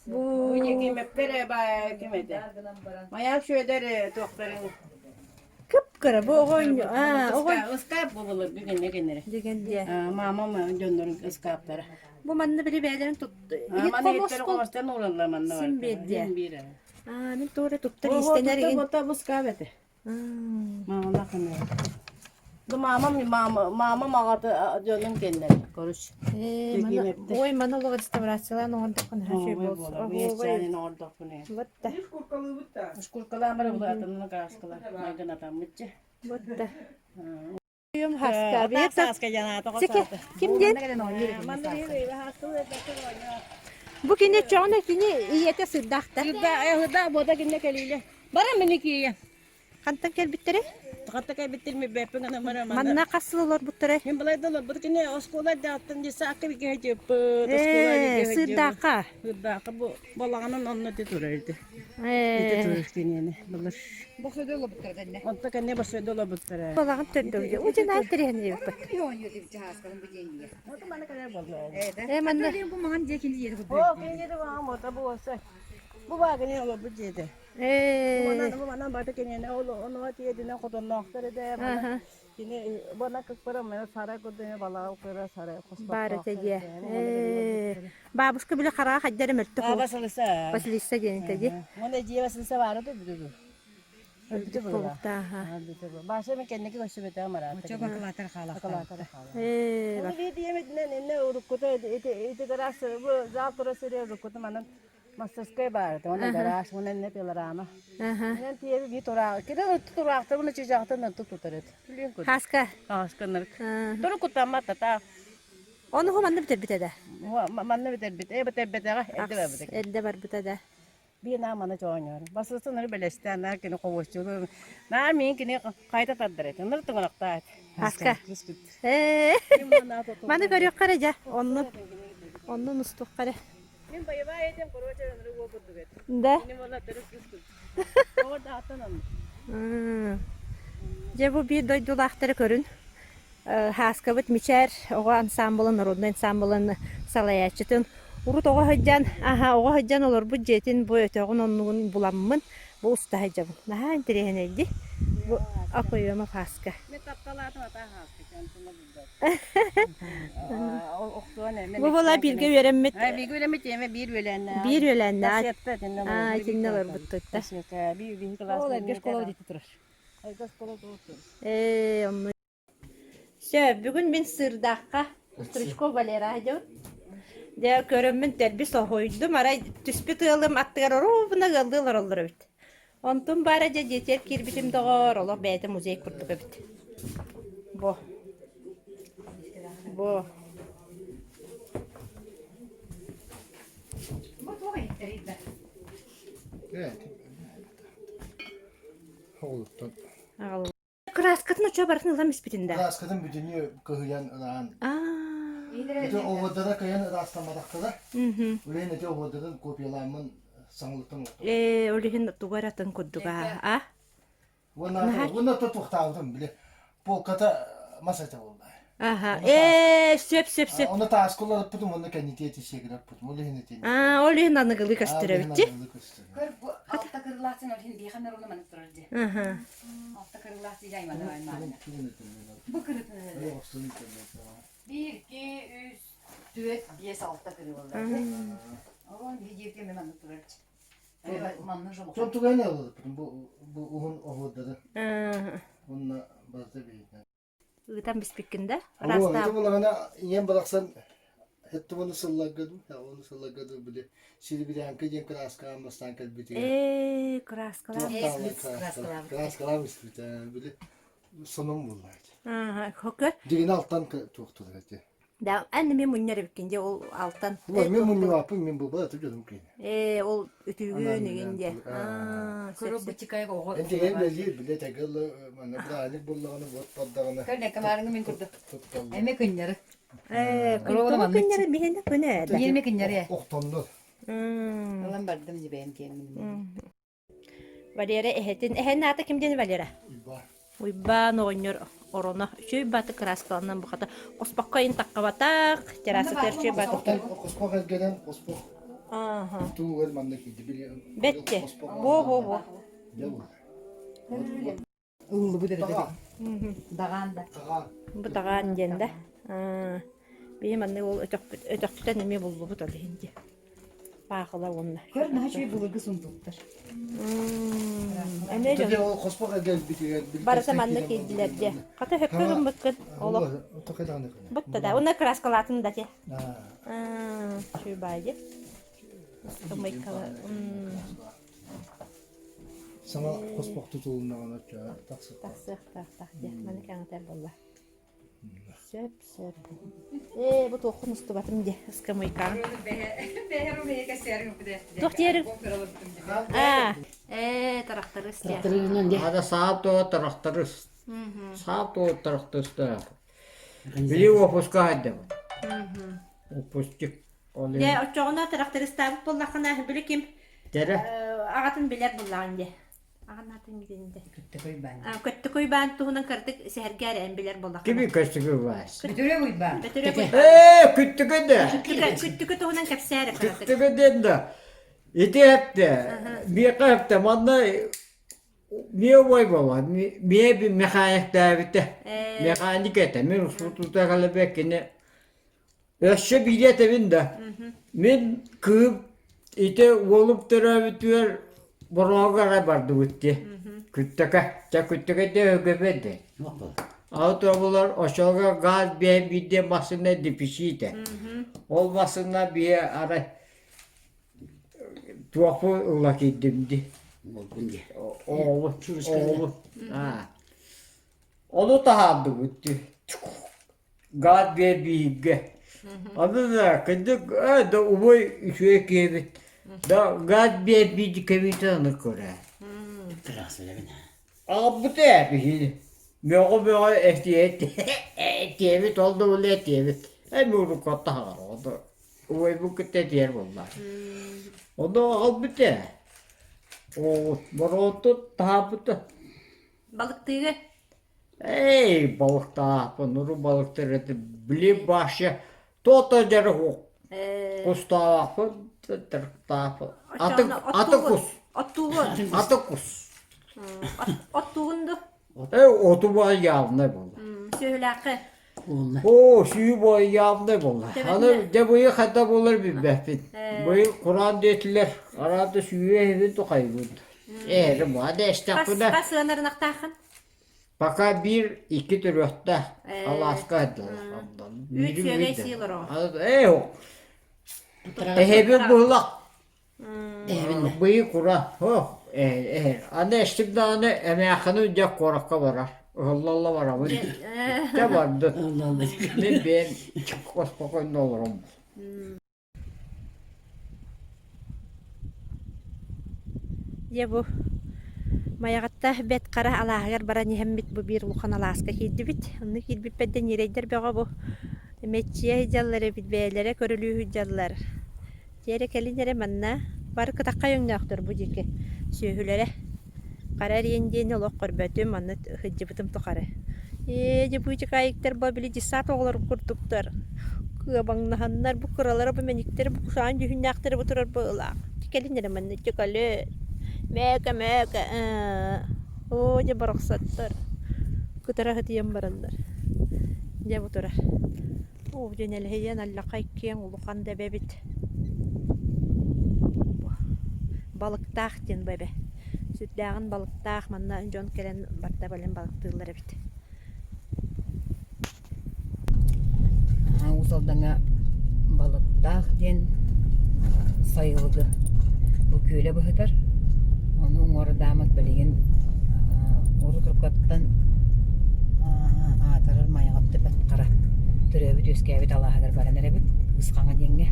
Бу кимэппэр ким этэ? Майаак Сүөдэр туохтарын Кып-кыра бу оҕо оҕо ыскаап бу былыргы гэннэ гэннэрэ. Дигэн диэ. Маамам дьоннорун ыскааптара. Бу манна били бээлэрин тут иһит хомос хомостон уураллар манна. Син биэрдиэ. Аа мин туора туттар иистэнэр игин. Бу ыскаап этэ. Маамалаах кэннэ. Бу маамам маамам аҕата дьонун кэннэ короче. Ой, маны олох реставрациялаан оҥордоххун наһаа үчүгэй буолсу. оҥордохпун. Вот да. Шкуркалаан бара булатынна кааскалар майгынатаммытчы. Вот да. Ким диэн? Бу кини чоҕуна кини ийэтэ сырдаахта. Сырдаах бода кинне кэлиилэ. Бара мини киийэ. Хантан кэлбиттэрэ? Хантан кэлбиттэр ми бэппин гана мара манна. Манна хас сыл олорбуттара? Мин былай да олорбут кини оскуола дааттан десакка бигэ жыппыт. Оскуола бигэ Сырдаахха. Сырдаахха бу балаҕанын онно ти турар ити. Ити турар киниэни былыр. Босойдо олорбуттара кэннэ. Онто кэннэ босойдо олорбуттара. Балаҕан төрдө Удьунаан тириһэн Э манна Бу маҥан дьиэ кини дьиэтэ курдук. О, кини дьиэтэ маҥан бота бу осы. Бу баагыны олорбут дьиэтэ. Э Манан бу манан бата кинини ол ону тиэдинэн хотонноохтор этэ. Кини бана кыкпара мен сарай курдук балаҕа кыра сарай Баар этэ дьиэ. Э бабушка били хараҕа хайда эрэ мөлтөх. Василиса. Василиса диэн этэ дии. Мона дьиэ Василиса баара да бүтү. Өлбүтэ буолуохтааха. Баша мен кэнники көрсүбэтэ мараата. Оччо бакылаатар хаалахтар. Э Оны биир инне уруккута ити ити гараж бу зал тура сире уруккута манан мастерская баар этэ уонна гараж уонна инне пилорама. Инен тиэби би тураах кире тураахтар уонна чыжаахтар нанту тутар эт. Билиэн кут. Хаска. Хаска нарык. Туру кутаммат та. Ону ху манна бүтэрбитэ да. Манна бүтэрбит. Э бүтэрбэтэҕэ эрдэ барбыта. Эрдэ барбыта да. Биир наа маны чоонньоор. Басысын ыры бэлэстээн наа кини хобуоччулуу. Наа миин кини хайта тардар этэ. Ныр туҥарахтаат. Аска. Э. Маны көрүөххэ эрэ дьэ. Онну. Онну нустуохха эрэ. Мин боевая этим, короче, ынырык уол курдук этим. Да? Мин буолла төрүт кыс курдук. Оҕо даҕаттан оннук. Дьэ бу биир дойдулаахтары көрүн. Һааскабыт Мичээр оҕо ансаамбылын, народнай ансаамбылын салайааччытын урут оҕо сылдьан, аһа оҕо сылдьан олорбут дьиэтин бу өтөҕүн оннугун буламмын бу уста сылдьабын. Наһаа интэриэһинэйдии. Бу Окоемов Һааска. Мен тапталаатым атаа Һааска, онтуна булбат. Бу буола бииргэ үөрэммит Бииргэ үөрэммит тиэмэ биир үөлээннээх. Биир үөлээннээх. Тассыатта итиннэ Аа, итиннэ олорбуттар. Тассыатта биир биир кылаас. Ол эргэ школа диэки турар. Эргэ школа турар. Ээ, онно. Сөп, бүгүн мин Сыырдаахха Стручков Валера дьон. Дьэ, көрөммүн дэлби соһуйдум. Арай түспүт ыалым аттыгар оруобуна ыаллыы олороллор эбит. Онтум баара дьэ дьиэтигэр киирбитим доҕоор, олох бэйэтэ музей курдук эбит. Бу. Бу. Бу туох иһиттэрий да? Оҕолуттан. Кырааскатын оччо барытын ылан испитин да. Кырааскатын бүтүннүү кыһыйан ыраан. Аа. Ити оҕуордара кыайан ыраастамматахтара. Үлэһин ити оҕуордарын копиялааммын саҥалыттан оҥортум. Ээ, ол иһин тугу эрэ атын курдуга а? Уонна уонна туохтаабытым били полката мас этэ буолла. Аха. Ээ, сөп сөп сөп. Онно тааска уларыппытым уонна кэнники сиэгираппытым. Ол иһин этин. Аа, ол иһин аныгылыы көстөр эбит дии. Көр, бу алта кырылаах син ол иһин биэхэ мэр ону маннык турар дии. Аха. Алта кырылаах син аймана аймаана. Бу кырытын Биир, икки, үс, түөрт, биэс, алта кырылалар. Ол видео мен маннык турар. Маннык жолу. Son тугайны алыппытым бу бу уһун оһуордары. Уонна барыта биһитинэн. Ыытан биспиккин да? Ити булаҕына ийэм барахсан хэттэ уону сылларга дуу, уону сылларга дуу били серебрянка диэн кырааскаҕа бастаан кэлбитигэр. Ээ, кырааскалаах. Кырааскалаах испитэ. Били сонун буолла. Аа, хокер. Дигини алтан туохтулар эти. Да, эн мен мунньар эбиккин дьэ ол алтан. Ой, мен мунньубаппын, мен булбат аты дьонум киһи. Ээ, ол үтүгүн игин дьэ. Аа, Көрө бутикайга оҕо. Эн дьэ үлэлиир, билэ тэгэл манна бырааник буллаҕына, вот бардаҕына. Көр, камарыңы мен курдук. Эме күннери. Ээ, тоҕо күннери биһиэнэ күнэ эдэ. Биһиэнэ күннери. Охтоннор. Ылан бардым дибэйим киэммин. Валера эһэтин, эһэн аата ким диэн Валера? Уйбаан. Уйбаан оҕонньор ороно үчүгэй бааты кырааскаланан бухата хоспоххо ин таххабатах террасатыгар үчүгэй бааты Хоспох эргэнэн хоспох туугар манна киирди били Бэтте. Бо бо бо. Ыллыбыт эрэ Даҕаан да. Бу даҕаан диэн да. Биһи маннык ол өтөхпүт өтөхпүтэн эмиэ буллубут ол иһин дии. Паахыла уонна. Көр наһаа үчүгэй былыргы сундууктар. Эмиэ дьон. Ол хоспох эргэлбитигэр Барыта манна киирдилэр дии. Хата хөпкө гыммыккын олох. Бутта да. Уонна краскалаатын да те. Үчүгэй баайы дии. Тумайкала. Саҥа хоспох тутулуннаҕына тахсыахтаах. Тахсыахтаах диэх маны кэҥэтэр буолла. Сөп, сөп. Ээ, бу туоххун устубатым дии, ыскамыйкаҕын. Туох диэри? Аа, ээ, тарахтарыс диэ. Ада саап туо тарахтарыс. Саап туо тарахтарыстаах. Били уопуска хайдабыт. Упустик. Дьэ, оччоҕуна трактористаабыт буоллаххына, били ким Дэрэ. аҕатын билэр буллаҕын дии. Аҕан аатын билин дии. Көттөкөй баан. Көттөкөй баан туһунан кырдык сэһэргээр эн билэр буоллаххына. Кими көстүкүй баас? Көтүрэ уйбаан. Көтүрэ уйбаан. Ээ, күттүкэ да. Күттүкэ туһунан кэпсээр кыратык. Күттүкэ диэн да. Ити эпте, миэхэ эпте, манна миэ убай буолла, миэ механиктээбитэ. Механик этэ, мин устутута кэлэбэ кини Өссө биири этэбин да, мин кыым ити уолум төрөөбүтүгэр Бороҕоҥҥо эрэ бардыбыт дии. Күттэкэ, чэ Күттэкэ дии өһүгөбө дии. Аны турабылар оччолорго газ биэ биирдэ массыына дефицитэ. Ол массыына биэ арай туохпун ыла киирдим дии. Оҕобут, оҕобут. Ону таһаардыбыт дии. Газ биэрбиһигэ. Аны да кырдьык ээ да убай үчүгэй киһи эбит. Да газ биэрбиит кэбиитин аны көрөө. Аҕалбыта ээ биһини. Мөҕө-мөҕө этиэт этиэбит ол да буоллар этиэбит. Ээ муурукка таһаар оҕото. убайбын кытта этиһэр буолла. Ону аҕалбыт ээ. Оо, борооту таһаарбыта. Балыктыыгы? Эй, балыктаахпын, урут балыктар этим. Били вообще то-то дьэрэ суох. Кустаахпын, тырыктаахпын. Аты, аты кус. Оттуугун? Аты кус. Оттуугун ду? Э, оту баа явно буолла. Сүөһүлээххэ? Оо, сүү боо явно буолла. Аны дьэ быйыл хайда буолар билбэппин. Быйыл кураан диэтилэр, араата сүүрэ иһибин тухайбын. Ээр, муа да эстэхпинэ. Хас сыанарынахтааххын? Пока биир, икки төрүөхтээх алааска сылдьаллар. Үүт сүөгэй сии олороҕун. Ээ, эһэбин быһылах. Быйы кура. Э, аны эстим даҕаны эмээххини дьэ куоракка барар. Ыһыллалла барабын. Дьэ бардын. Мин бэйэм спокойно олороммун. Дьэ бу Майаҕатта Бэт Хара алааһыгар баран иһэммит бу биир улахан алааска киирдибит. Онно киирбиппэр да ньирэйдэр бөҕө бу мэччийэ сылдьаллар эбит, бэйэлэрэ көрүлүү сылдьаллар. Дьэ эрэ кэлин эрэ манна бары кытаххай өҥнөөхтөр бу диэки сүөһүлэрэ. Хара эриэн диэни олох көрбөтүм, манна сылдьыбытым тухары. Ээ, дьэ бу чыкаайыктар бу били десант оҕолорун курдуктар. Кыабаҥнаһаннар, бу кыралара бу мэниктэр, бу кусаан дьүһүннээхтэрэ бу турар быһыылаах. Кэлин эрэ манна чөкөлү. Мээкэ, мээкэ, ээ. Оо, дьэ барахсаттар. Кытара сытыйан бараннар. Дьэ бу турар. Оо, дьэ нэлэһийэн аллахай киэҥ улахан да эбэбит. Балыктаах диэн бу эбэ. Сүрдээҕин балыктаах манна дьон кэлэн барда балын балыктыыллар эбит. Уус Алдаҥҥа Балыктаах диэн сайылыгы бу күөлэ быһытар. Ону уҥуордааммыт билигин урут уруккаттан аатырар Майаҕатта Бэрт Хара төрөөбүт-үөскээбит алааһыгар баран эрэбит Кыыс Хаҥа диэҥҥэ.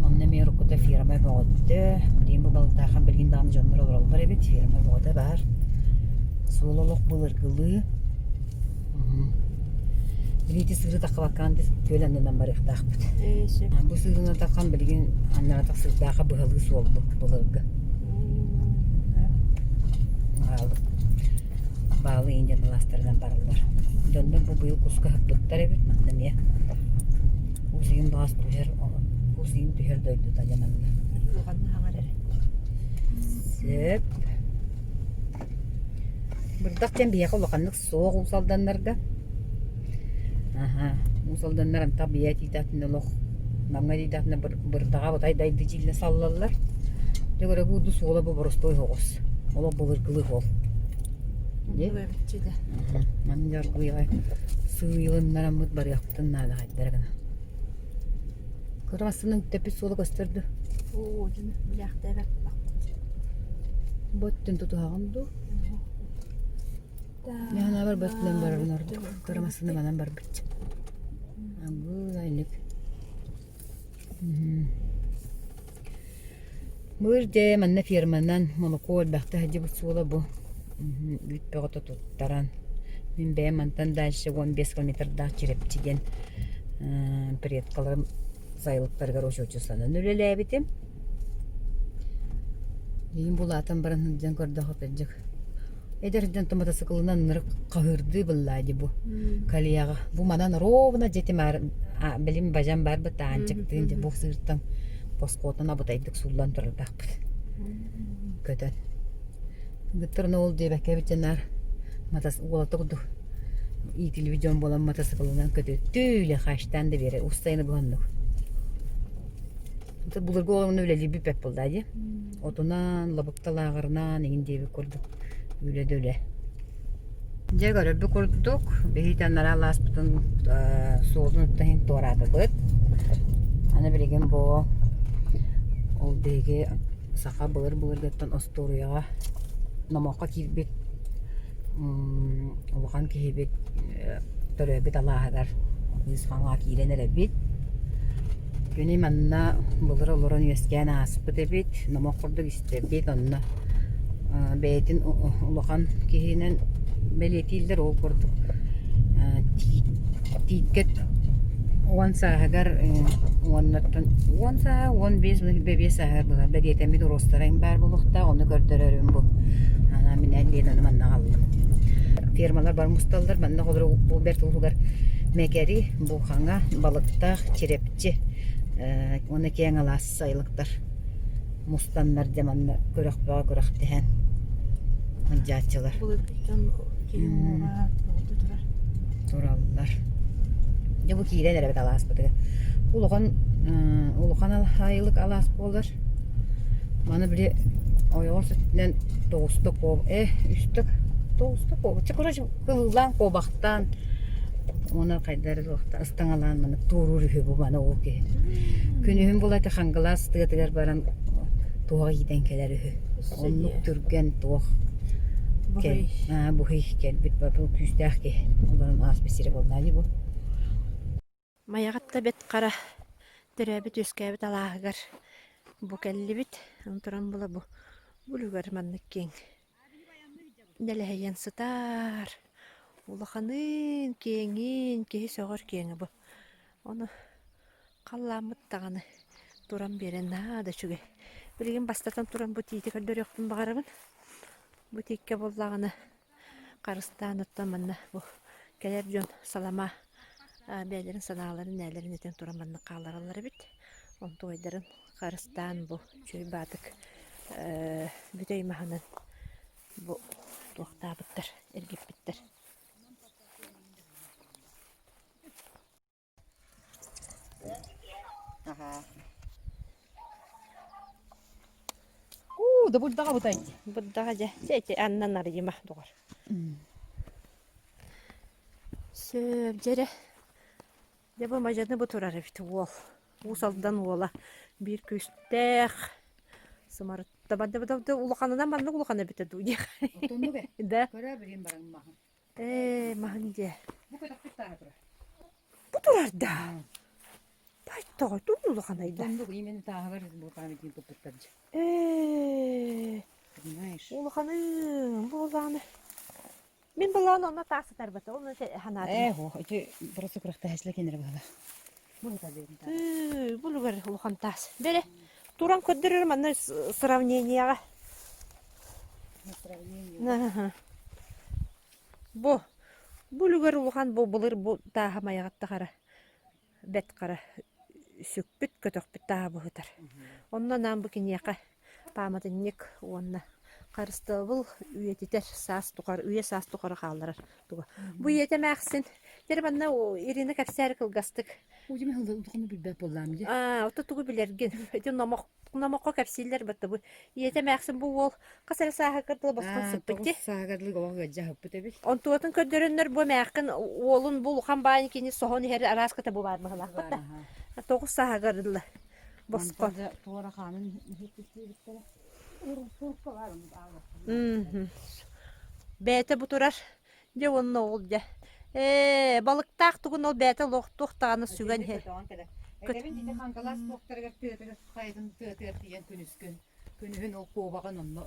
Онно эмиэ уруккута ферма бөҕөттө. Билигин бу Балыктаахха билигин даҕаны дьоннор олороллор эбит. Ферма бөҕөтө баар. Суол олох былыргылыы. Билиити сыыры таххабаккаан күөл аннынан барыахтаахпыт. Бу сыырынан таххан билигин аннаратах сыырдаахха быһалыы суол бу былыргы. Баалы индиан алаастарынан бараллар. Дьоннор бу быйыл куска ыһыппыттар эбит манна эмиэ. Кус иин баҕас түһэр, кус иин түһэр дойдута дьэ манна. Сөп. Бырдах диэн биһиэхэ улаханнык суох Уус Алданнарга. Аһа, Уус Алданнар антах бийэ тиийдэхтинэ олох Намҥа тиийдэхтинэ бырдаҕа бутай дайды дьиилэ саллаллар. Дьэ көрө бу суола бу боростуой оҕус. Олох былыргылыы суол. Манна дьаргыйаҕай сыыйылыннараммыт барыахпытын наада хайдара гына. Кыра массыына үктэппит суола көстөр дуо? Оо, дьону билээхтээбэт Бу өттүн тутуһаҕын дуу? Мин санаабар бу өттүнэн барарын ордук. Кыра массыына манан барбычча. Ангы илик. Быыр дьэ манна ферманан молоко элбэхтэ сылдьыбыт суола бу. Үүт бөҕөтө туттаран. Мин бэйэм мантан дальше 15 километрдаах Чирэпчи диэн предкаларым сайылыктарыгар учуочустанан үлэлээбитим. Иин булаатан баран сылдьан көрдөхө кырдьык эдэр дьон матасыкылынан ынырык хаһыырдыы быллаа дии бу коллега бу манан ровно дьэтим билим бажам бар быт аанчыктыын дьэ бу сыыртан босхуотан абытайдык сууллан турардаахпыт көтөн Гыттар ол диэбэккэ эбит наар матас уолата курдук иитиллибит дьон буолан матасыкылынан көтүттүү или хаштаан да биэрэр устайыны быһаннык Былыргы олоҥно үлэлиирбит бэрт буолла дии. Отунан, лабыкта лааҕырынан иҥин диэбит курдук үлэ да үлэ. Дьэ көрөрбүт курдук, биһиги анараа алааспытын суолун иһин туораатыбыт. Аны билигин бу ол биһиги саха былыр-былыргыттан остуоруйаҕа номоххо киирбит улахан киһибит төрөөбүт алааһыгар Кыыс Хаҥа киирэн эрэбит. Кини манна былыр олорон үөскээн ааспыт эбит, номох курдук истэбит, онно бэйэтин улахан киһинэн бэлиэтииллэр ол курдук тииткэ. Уон сааһыгар уоннаттан уон сааһа, 15, 15 сааһыгар буолар бэлиэтэммит уруостарым баар буолуохтаах, ону көрдөрөрүм бу. Анаан минээн диэн ону манна аҕаллым. Фермалар бар мусталлар, манна холобур бу бэрт ууһугар Мэкэри, Бухаҥа, Балыктаах, Чирэпчи уонна киэҥ алаас сайылыктар мустаннар дьэ манна күрэх бөҕө күрэхтэһэн сылдьааччылар. Былыргыттан киһи уҥуоҕа тоҕута турар. Тураллар. Дьэ бу киирэн эрэбит алааспытыгар. Улахан улахан айылык алаас буолар. Маны били ойоҕос өттүнэн тоҕуста куоб э үстэ тоҕуста куоб чэ короче кылыылаан куобахтаан уонна хайдары туохта ыстаҥалаан маннык туоруур үһү бу маны ол киһи. Күнүһүн булати Хангалаас тыатыгар баран туох иитэн кэлэр үһү. Оннук түргэн туох Буһуй. буһуй кэлбит бу күүстээх киһи. Олорон ааспыт сирэ буоллаа дии бу. Майаҕатта Бэт Хара төрөөбүт-үөскээбит алааһыгар бу кэллибит. Аны туран була бу үлүгэр маннык киэҥ нэлэһийэн сытар. Улаханыын, киэҥин, киһи сөҕөр киэҥэ бу. Ону халлааммыт даҕаны туран биэрэн наһаа да үчүгэй. Билигин бастатан туран бу тиити көрдөрүөхпүн баҕарабын. Бу тииккэ буоллаҕына харыстаан оттон манна бу кэлэр дьон салама бэйэлэрин санааларын нээлэрин этэн туран манна хааллараллар эбит. Онтуойдарын харыстаан бу үчүгэй баатык бүтэй маһынан бу туохтаабыттар, эргиппиттэр. Уу, да бурдаҕа бутай. Бурдаҕа дьэ, дьэ ити аннан арыйыма доҕор. Сөп дьэрэ. Дьэ бу мадьаны бу турар эбит уол. Уус Алдан уола биир күүстээх сымарытта бада улаханынан маннык улахан эбитэ дуу диэх. Отоннук э. Да. Көрөө билин баран маһын. Ээ, маһын диэ. Бу көтөхпүт тааһа турар. Бу турар да. Байтоҕой тугу улаханай да. Оннук именно тааһыгар бу памятник туппуттар дьэ. Ээ, Понимаешь? улаханым, бу улааны. Мин былаан онно таас сытарбата, оны ханаатым. Ээ, ох, ити просто күрэхтэһээччилэр кинилэр быһыылаах. Бу сытар бэйэтин тааһа. Тыы, бу үлүгэр улахан таас. Бэрэ, туран көрдөрөр манна сравнениеҕа. Сравнение. Бу, бу үлүгэр улахан бу былыр бу тааһа майаҕатта хара, бэт хара сүкпүт, көтөхпүт тааһа быһытар. Онно анаан бу киниэхэ пааматынньык уонна харыстабыл үйэтитэр саас тухары, үйэ саас тухары хаалларар туга. Бу ийэтэ эмээхсин, дьэ манна Ирина кэпсээри кылгастык. Удьуме улаханы билбэт буоллаам дии. Аа, ото тугу билэргин. Ити номох номоххо кэпсииллэр батта бу. Ийэтэ эмээхсин бу уол хас эрэ сааһыгар дылы босхон сыппыт дии. Тоҕус сааһыгар дылы олох ыалдьа сыппыт эбит. Онтуотун көрдөрөннөр бу эмээххин уолун бу улахан баайын кини соһон иһэр арааската бу баар быһылаахпыт да. Тоҕус сааһыгар дылы босхо. Туора хаанын иһиттиибиттэрэ. Бэйэтэ бу турар. Дьэ уонна ол дьэ. Ээ, балыктаах тугун ол бэйэтэ лохтуох даҕаны сүгэн иһэр. Этэбин ити Хангалаас туохтарыгар тыатыгар хайатын тыатыгар тиийэн күнүскүн күнүһүн ол куобаҕын онно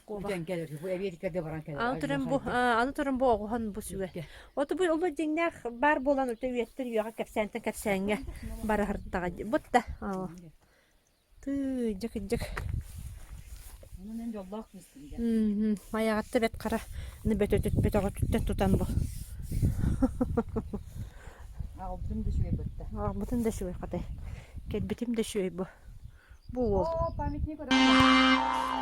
бүтэн кэлэр бу эбиэдиккэ баран кэлэр Аны туран бу аны туран бу оҕуһан бу сүгэ. Оту бу олор дьиҥнээх баар буолан өтө үйэттэн үйэҕэ кэпсээнтэн кэпсээҥҥэ бараһырдаҕа бутта. Тыы, дьик-дьик. Онон эн дьоллоох кыыскын дьэ. Майаҕатта бэт хара бөтөтүт бөтөҕөтүттэн тутан бу. Аҕалбытым да үчүгэй бытта. Аҕалбытым да үчүгэй хатай. Кэлбитим да үчүгэй бу. Бу уол. О, памятник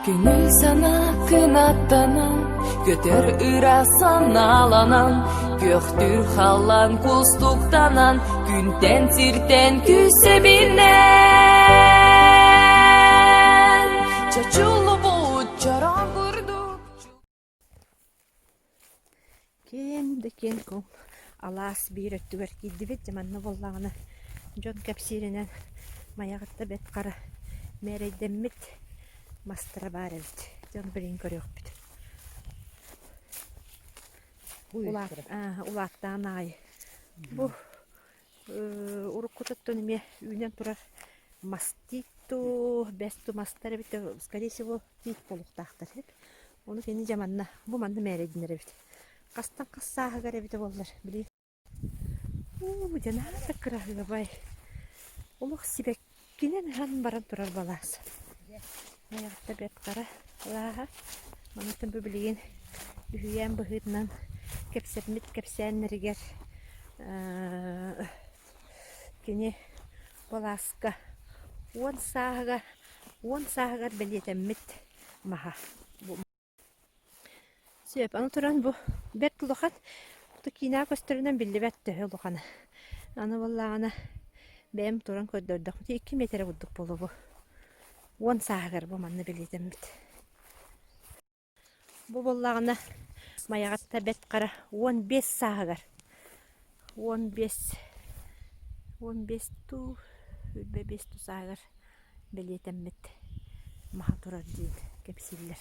Көҥүл санаа кынаттанан, көтөр ыра санааланан, күөхтүүр халлаан кустуктанан, күнтэн сиртэн күүсэбинэн. Чочулубут чороон курдук Киэҥ да киэҥ куҥ алаас биир өттүгэр киирдибит дьэ манна буоллаҕына дьон кэпсииринэн Майаҕатта Бэт Хара мээрэйдэммит мастара баар эбит. Дьон билигин көрүөхпүт. Улааттаан аҕай. Бу уруккутуттан эмиэ үүнэн турар мас тиит дуу, бэс дуу мастар эбит скорее всего тиит буолуохтаахтар эбит. Ону кини дьэ манна, бу манна мээрэйдэнэр эбит. Хастан хас сааһыгар эбитэ буоллар, билигин. Уу, дьэ наһаа да кыраһыабай. Олох сибэккинэн ыһан баран турар балаас. Айаҕта бэрт хара алааһа. Манытын бу билигин үһүйээн быһыытынан кэпсэммит кэпсээннэригэр кини балааска 10 сааһыгар 10 сааһыгар бэлиэтэммит маһа. Сөп, аны туран бу бэрт улахан, киинэҕэ көстөрүнэн биллибэт төһө улахана. Аны буоллаҕына бэйэм туран көрдөрдөхпүнэ 2 миэтэрэ курдук буолуо бу. 10 сааһыгар бу манна бэлиэтэммит. Бу буоллаҕына Майаҕатта Бэрт Хара 15 сааһыгар 15 15 дуу, 25 дуу сааһыгар бэлиэтэммит маһа турар диэн кэпсииллэр.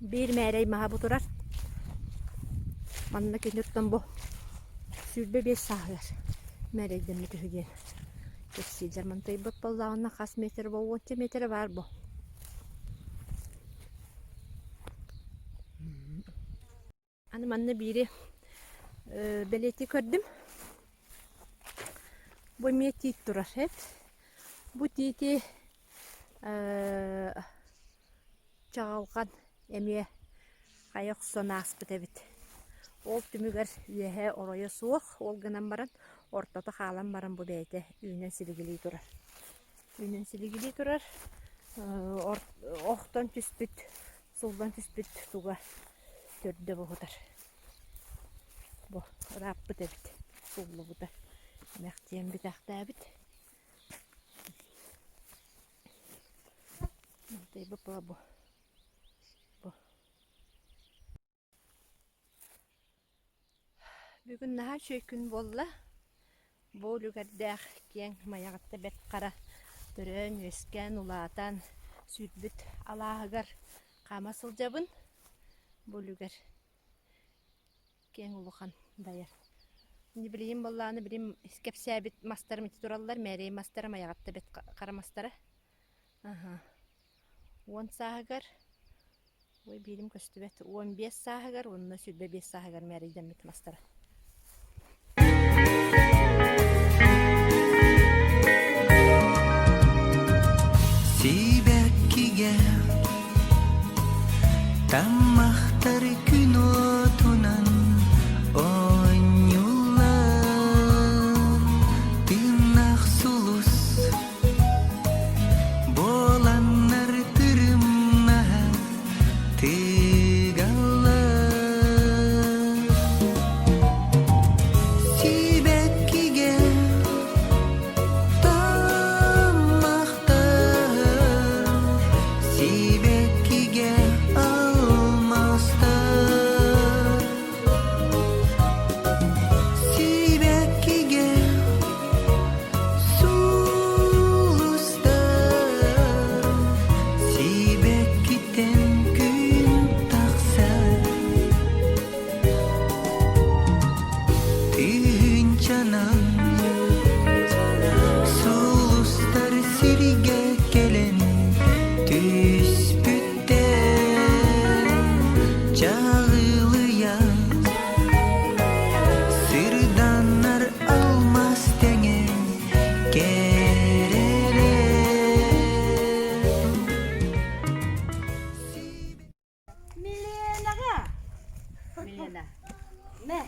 Биир мээрэй маһа бу турар. Манна киниттэн бу 25 сааһыгар мээрэйдэммит үһү диэн кэпсииллэр. Мантайбыт буоллаҕына хас метр бу 10 миэтэрэ баар бу. Аны манна биири бэлиэтии көрдүм. Бу эмиэ тиит турар эбит. Бу тиити чаҕылҕан эмиэ хайа охсон ааспыт эбит. Ол түмүгэр үөһэ оройо суох, ол гынан баран ортото хаалан баран бу бэйэтэ үүнэн силигилии турар. Үүнэн силигилии турар, охтон түспүт, суллан түспүт туга төрдө буһутар. Бу ырааппыт эбит, суллубута. Эмэхтиэн бүтэхтээбит. Бу бу. Бүгүн наһаа үчүгэй күн буолла. Бу үлүгэрдээх киэҥ Майаҕатта Бэрт Хара төрөөн-үөскээн, улаатан сүүрбүт алааһыгар хаама сылдьабын. Бу үлүгэр киэҥ улахан дайар. Билигин буоллаҕына билим кэпсээбит мастарым ити тураллар, мээрэй мастара, Майаҕатта Бэрт Хара мастара. Аһа. 10 сааһыгар ой биирим көстүбэт 15 сааһыгар уонна 25 сааһыгар мээрэйдэммит мастара. Сибэккигэ таммахтар күн уотунан оонньуулар тыыннаах сулус буоланнар тырымнаһа тыгаллар Сибэккигэ таммахтар сибэккигэ алмастар Сибэккигэ сулустар сибэккиттэн күн тахсар Тыһыынчанан сулустар сиргэ кэлэн түспүттэр чаҕылыйа сырданнар алмаас тэҥэ кэрэлэр Миленаҕа. Милена. Мэ.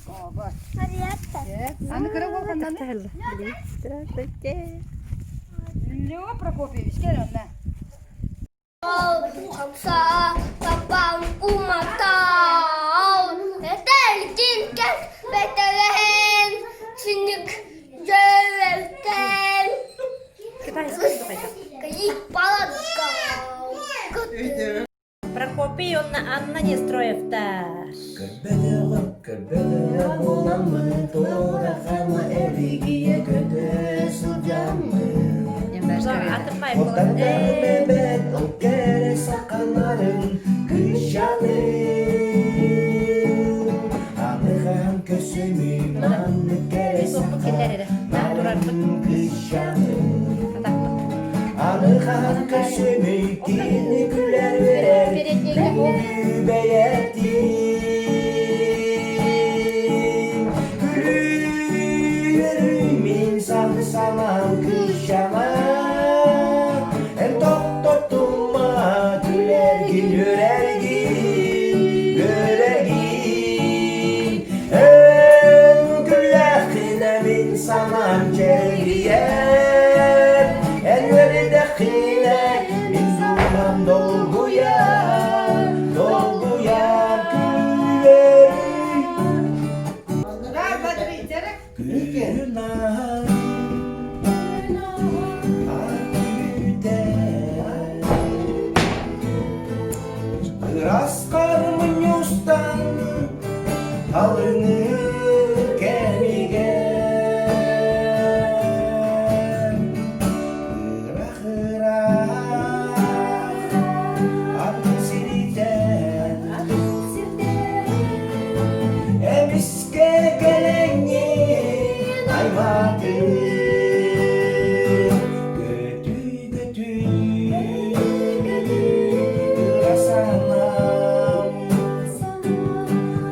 О, Аны кыра уол ханнаны? Здравствуйте. Лева Прокопьевич, кэл онно. Прокопий уонна Анна Нестроевтар. Көрбөтөҕө, көрбөтөҕө буоламмын, туорахама эригийэ көтө сылдьаммын. Оттардарым эбэт, ол кэрэ сахаларын кыысчаанын. Аныхан көсүмүй маннык кэрэ саха барын кыысчаанын. Аны хаһан көрсүмүй кини күлэр үөрэр күндү бэйэтин Күлүөрүй мин саны санаан кыысчана Эн тохтотума күлэргин үөрэргин үөрэргин Эн күллэххинэ мин санаам чэлгийэр Эн үөрдэххинэ мин дууһам долгуйар долгуйар күлүөрүй Күн аһар Ыраскар мунньустан алыныр кэмигэр Ыраах-ыраах атын сиритэн Эмискэ кэлэҥҥин аймаатыҥ Көтүй-көтүй ыра санаам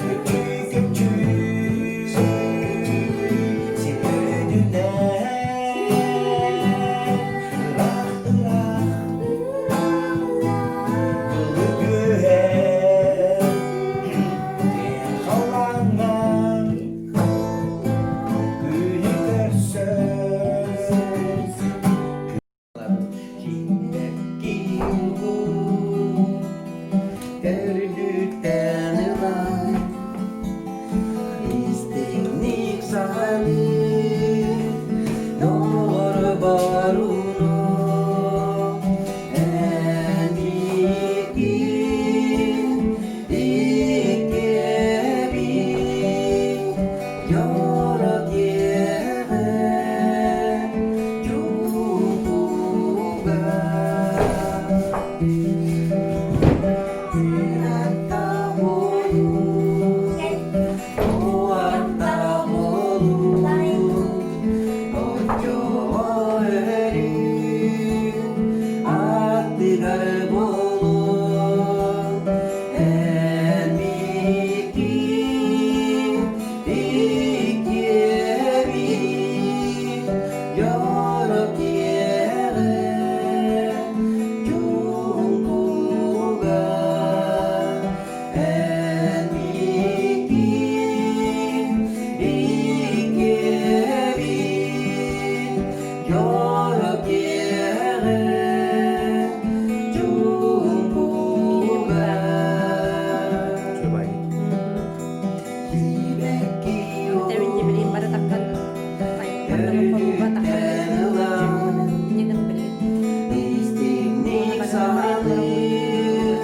Көтүй-көтүй сир үрдүнэн Ыраах-ыраах былыт үөһэ Киэҥ халлааҥҥа күнү көрсөн Төрдүттэн ылан истиҥник саҕалыыр доҕор боруну эн иккин иккиэбин дьоро киэҕэ чуумпуга Сыратта буолуу, уотта буолуу, оччоҕо өрүү аттыгар буолуо. Эн миигин иккиэбин дьоро киэҕэ чуумпуга эн миигин иккиэбин дьоро киэҕэ чуумпуга Тэбин бары таххан хонууга таххан Истиҥник саҕалыыр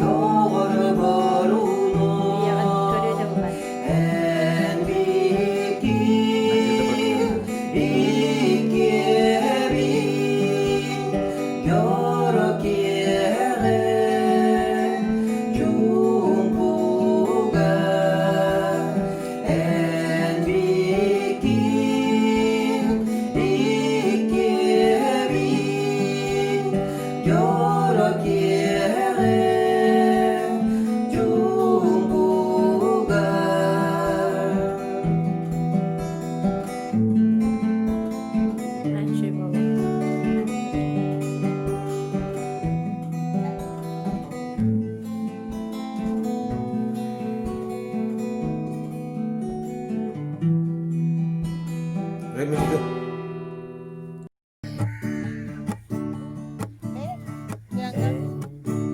доҕор боруну эн биһиккин иккиэбин дьоро киэҕэ чуумпуга эн биһиккин иккиэбин дьоро киэҕэ чуумпуга.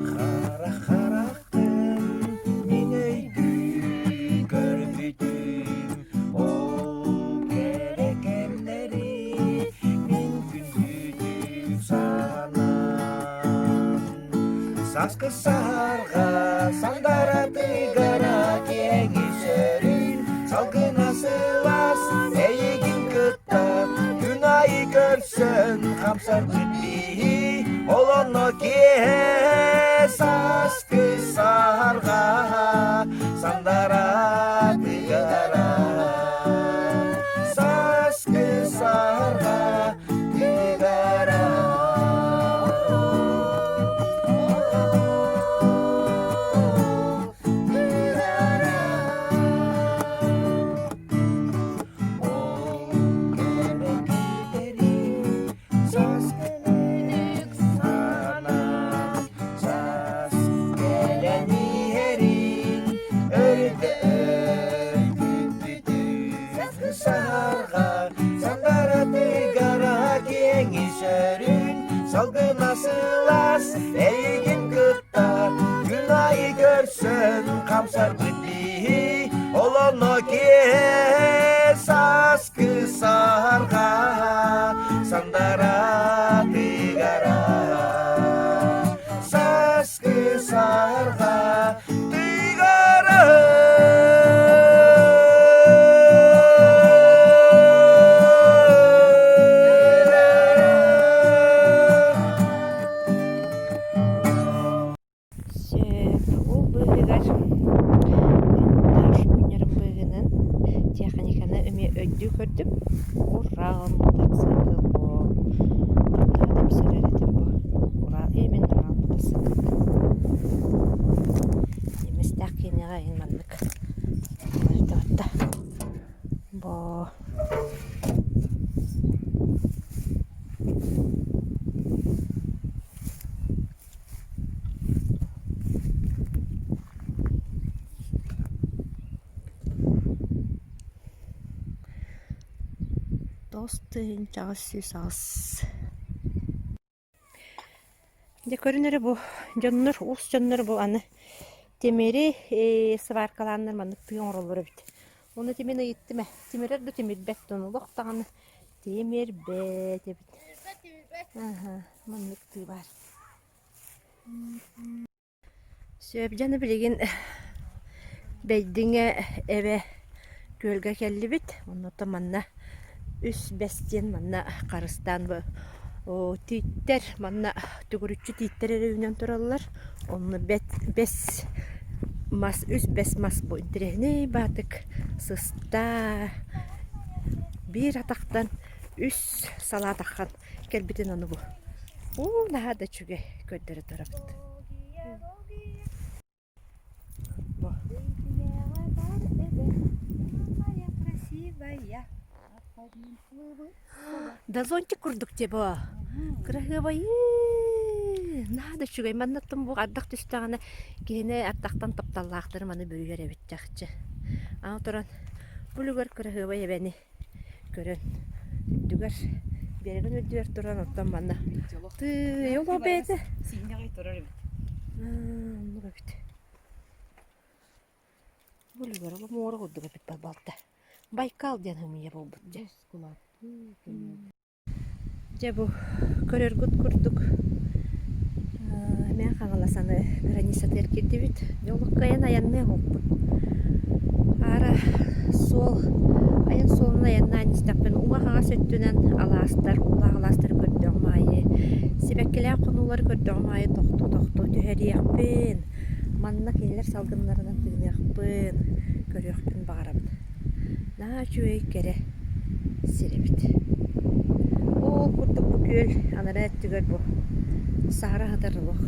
Хара харахтын мин өйдүү көрбүтүм ол кэрэ кэмнэри мин күндүтүк санаан Сааскы саһарга сандаратыгара киэҥи сөрүүн салгына сылаас эйигин кытта күн аайы көрсөн хамсарбыт биһи ол онно киэһэ сааскы саһарга сандаратыгара сааскы саһарга тыгара. Салгына сылаас эйигин кытта Күн айы көрсөн хамсарбыт биһи Олоно киэһэ сааскы саһарҕа Сандара тыгара Сааскы саһарҕа тыгара Сөп. Ол быыһыгар винтаж мунньарым быыһынан техниканы эмиэ өйдүү көрдүм. Урал мотоцикл бу. Манна сөрөр этим бу. Урал именно Урал мотоцикл. Неместээх киинэҕэ иһин маннык уларытыбатта. Бо 9808 Дьэ көрүн эрэ бу дьоннор, уус дьоннор бу аны тимири сваркалааннар маннык тыы оҥороллор эбит. Ону тимин ыйыттым ээ, тимирэр да тимирбэт дьон олох даҕаны тимирбэт эбит. Аһа, маннык тыы баар. Сөп дьоно билигин Бэйдиҥэ эбэ күөлгэ кэллибит. Оннуттан манна үс бэс диэн манна харыстаан бу тииттэр манна төгүрүччү тииттэр эрэ үүнэн тураллар. Онно бэт бэс мас үс бэс мас бу интэриэһинэй баатык сыста биир атахтан үс салаа таххан кэлбитин ону бу уу наһаа да үчүгэй көрдөрө турабыт. Бу. Да зонтик курдук типа. Кыраһыабайыы! Наһаа да үчүгэй. Маннаттан бу ардах түстэҕинэ киһини ардахтан тапталлаахтары маны бүрүйэр эбит чахчы. Аны туран бу үлүгэр кыраһыабай эбэни көрөн үрдүгэр биэрэгин үрдүгэр туран оттон манна тыый ол бэйэтэ Сиинэҕэ турар эбит. Оннук эбит. Бу үлүгэр ол муора курдук эбит балта. Байкал диэн ымыйа буолбут дьэ. Дьэ бу көрөргүт курдук Мэҥэ Хаҥалас аны границатыгар киирдибит. Дьоллуккайан айанныа уһукпут. Аара суол айан суолунан айаннаан истэхпинэ уҥа-хаҥас өттүнэн алаастар, уулаах алаастары көрдөҕүм аайы, сибэккилээх хонуулары көрдөҕүм аайы тохтуу-тохтуу түһэриэхпин, манна кинилэр салгыннарынан тыыныахпын, көрүөхпүн баҕарабын. Наһаа үчүгэй кэрэ сир эбит. Ол курдук бу күөл анараа өттүгэр бу саһара сытар олох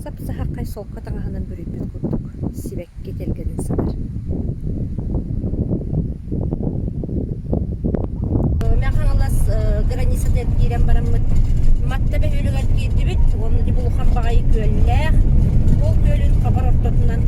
сап-саһархай солко таҥаһынан бүрүйбүт курдук сибэкки тэлгэнэн сытар. Мэҥэ Хаҥалас границатыгар киирэн бараммыт Матта бөһүөлэгэр киирдибит уонна дьэ улахан баҕайы күөллээх. Ол күөлүн хабар ортотунан.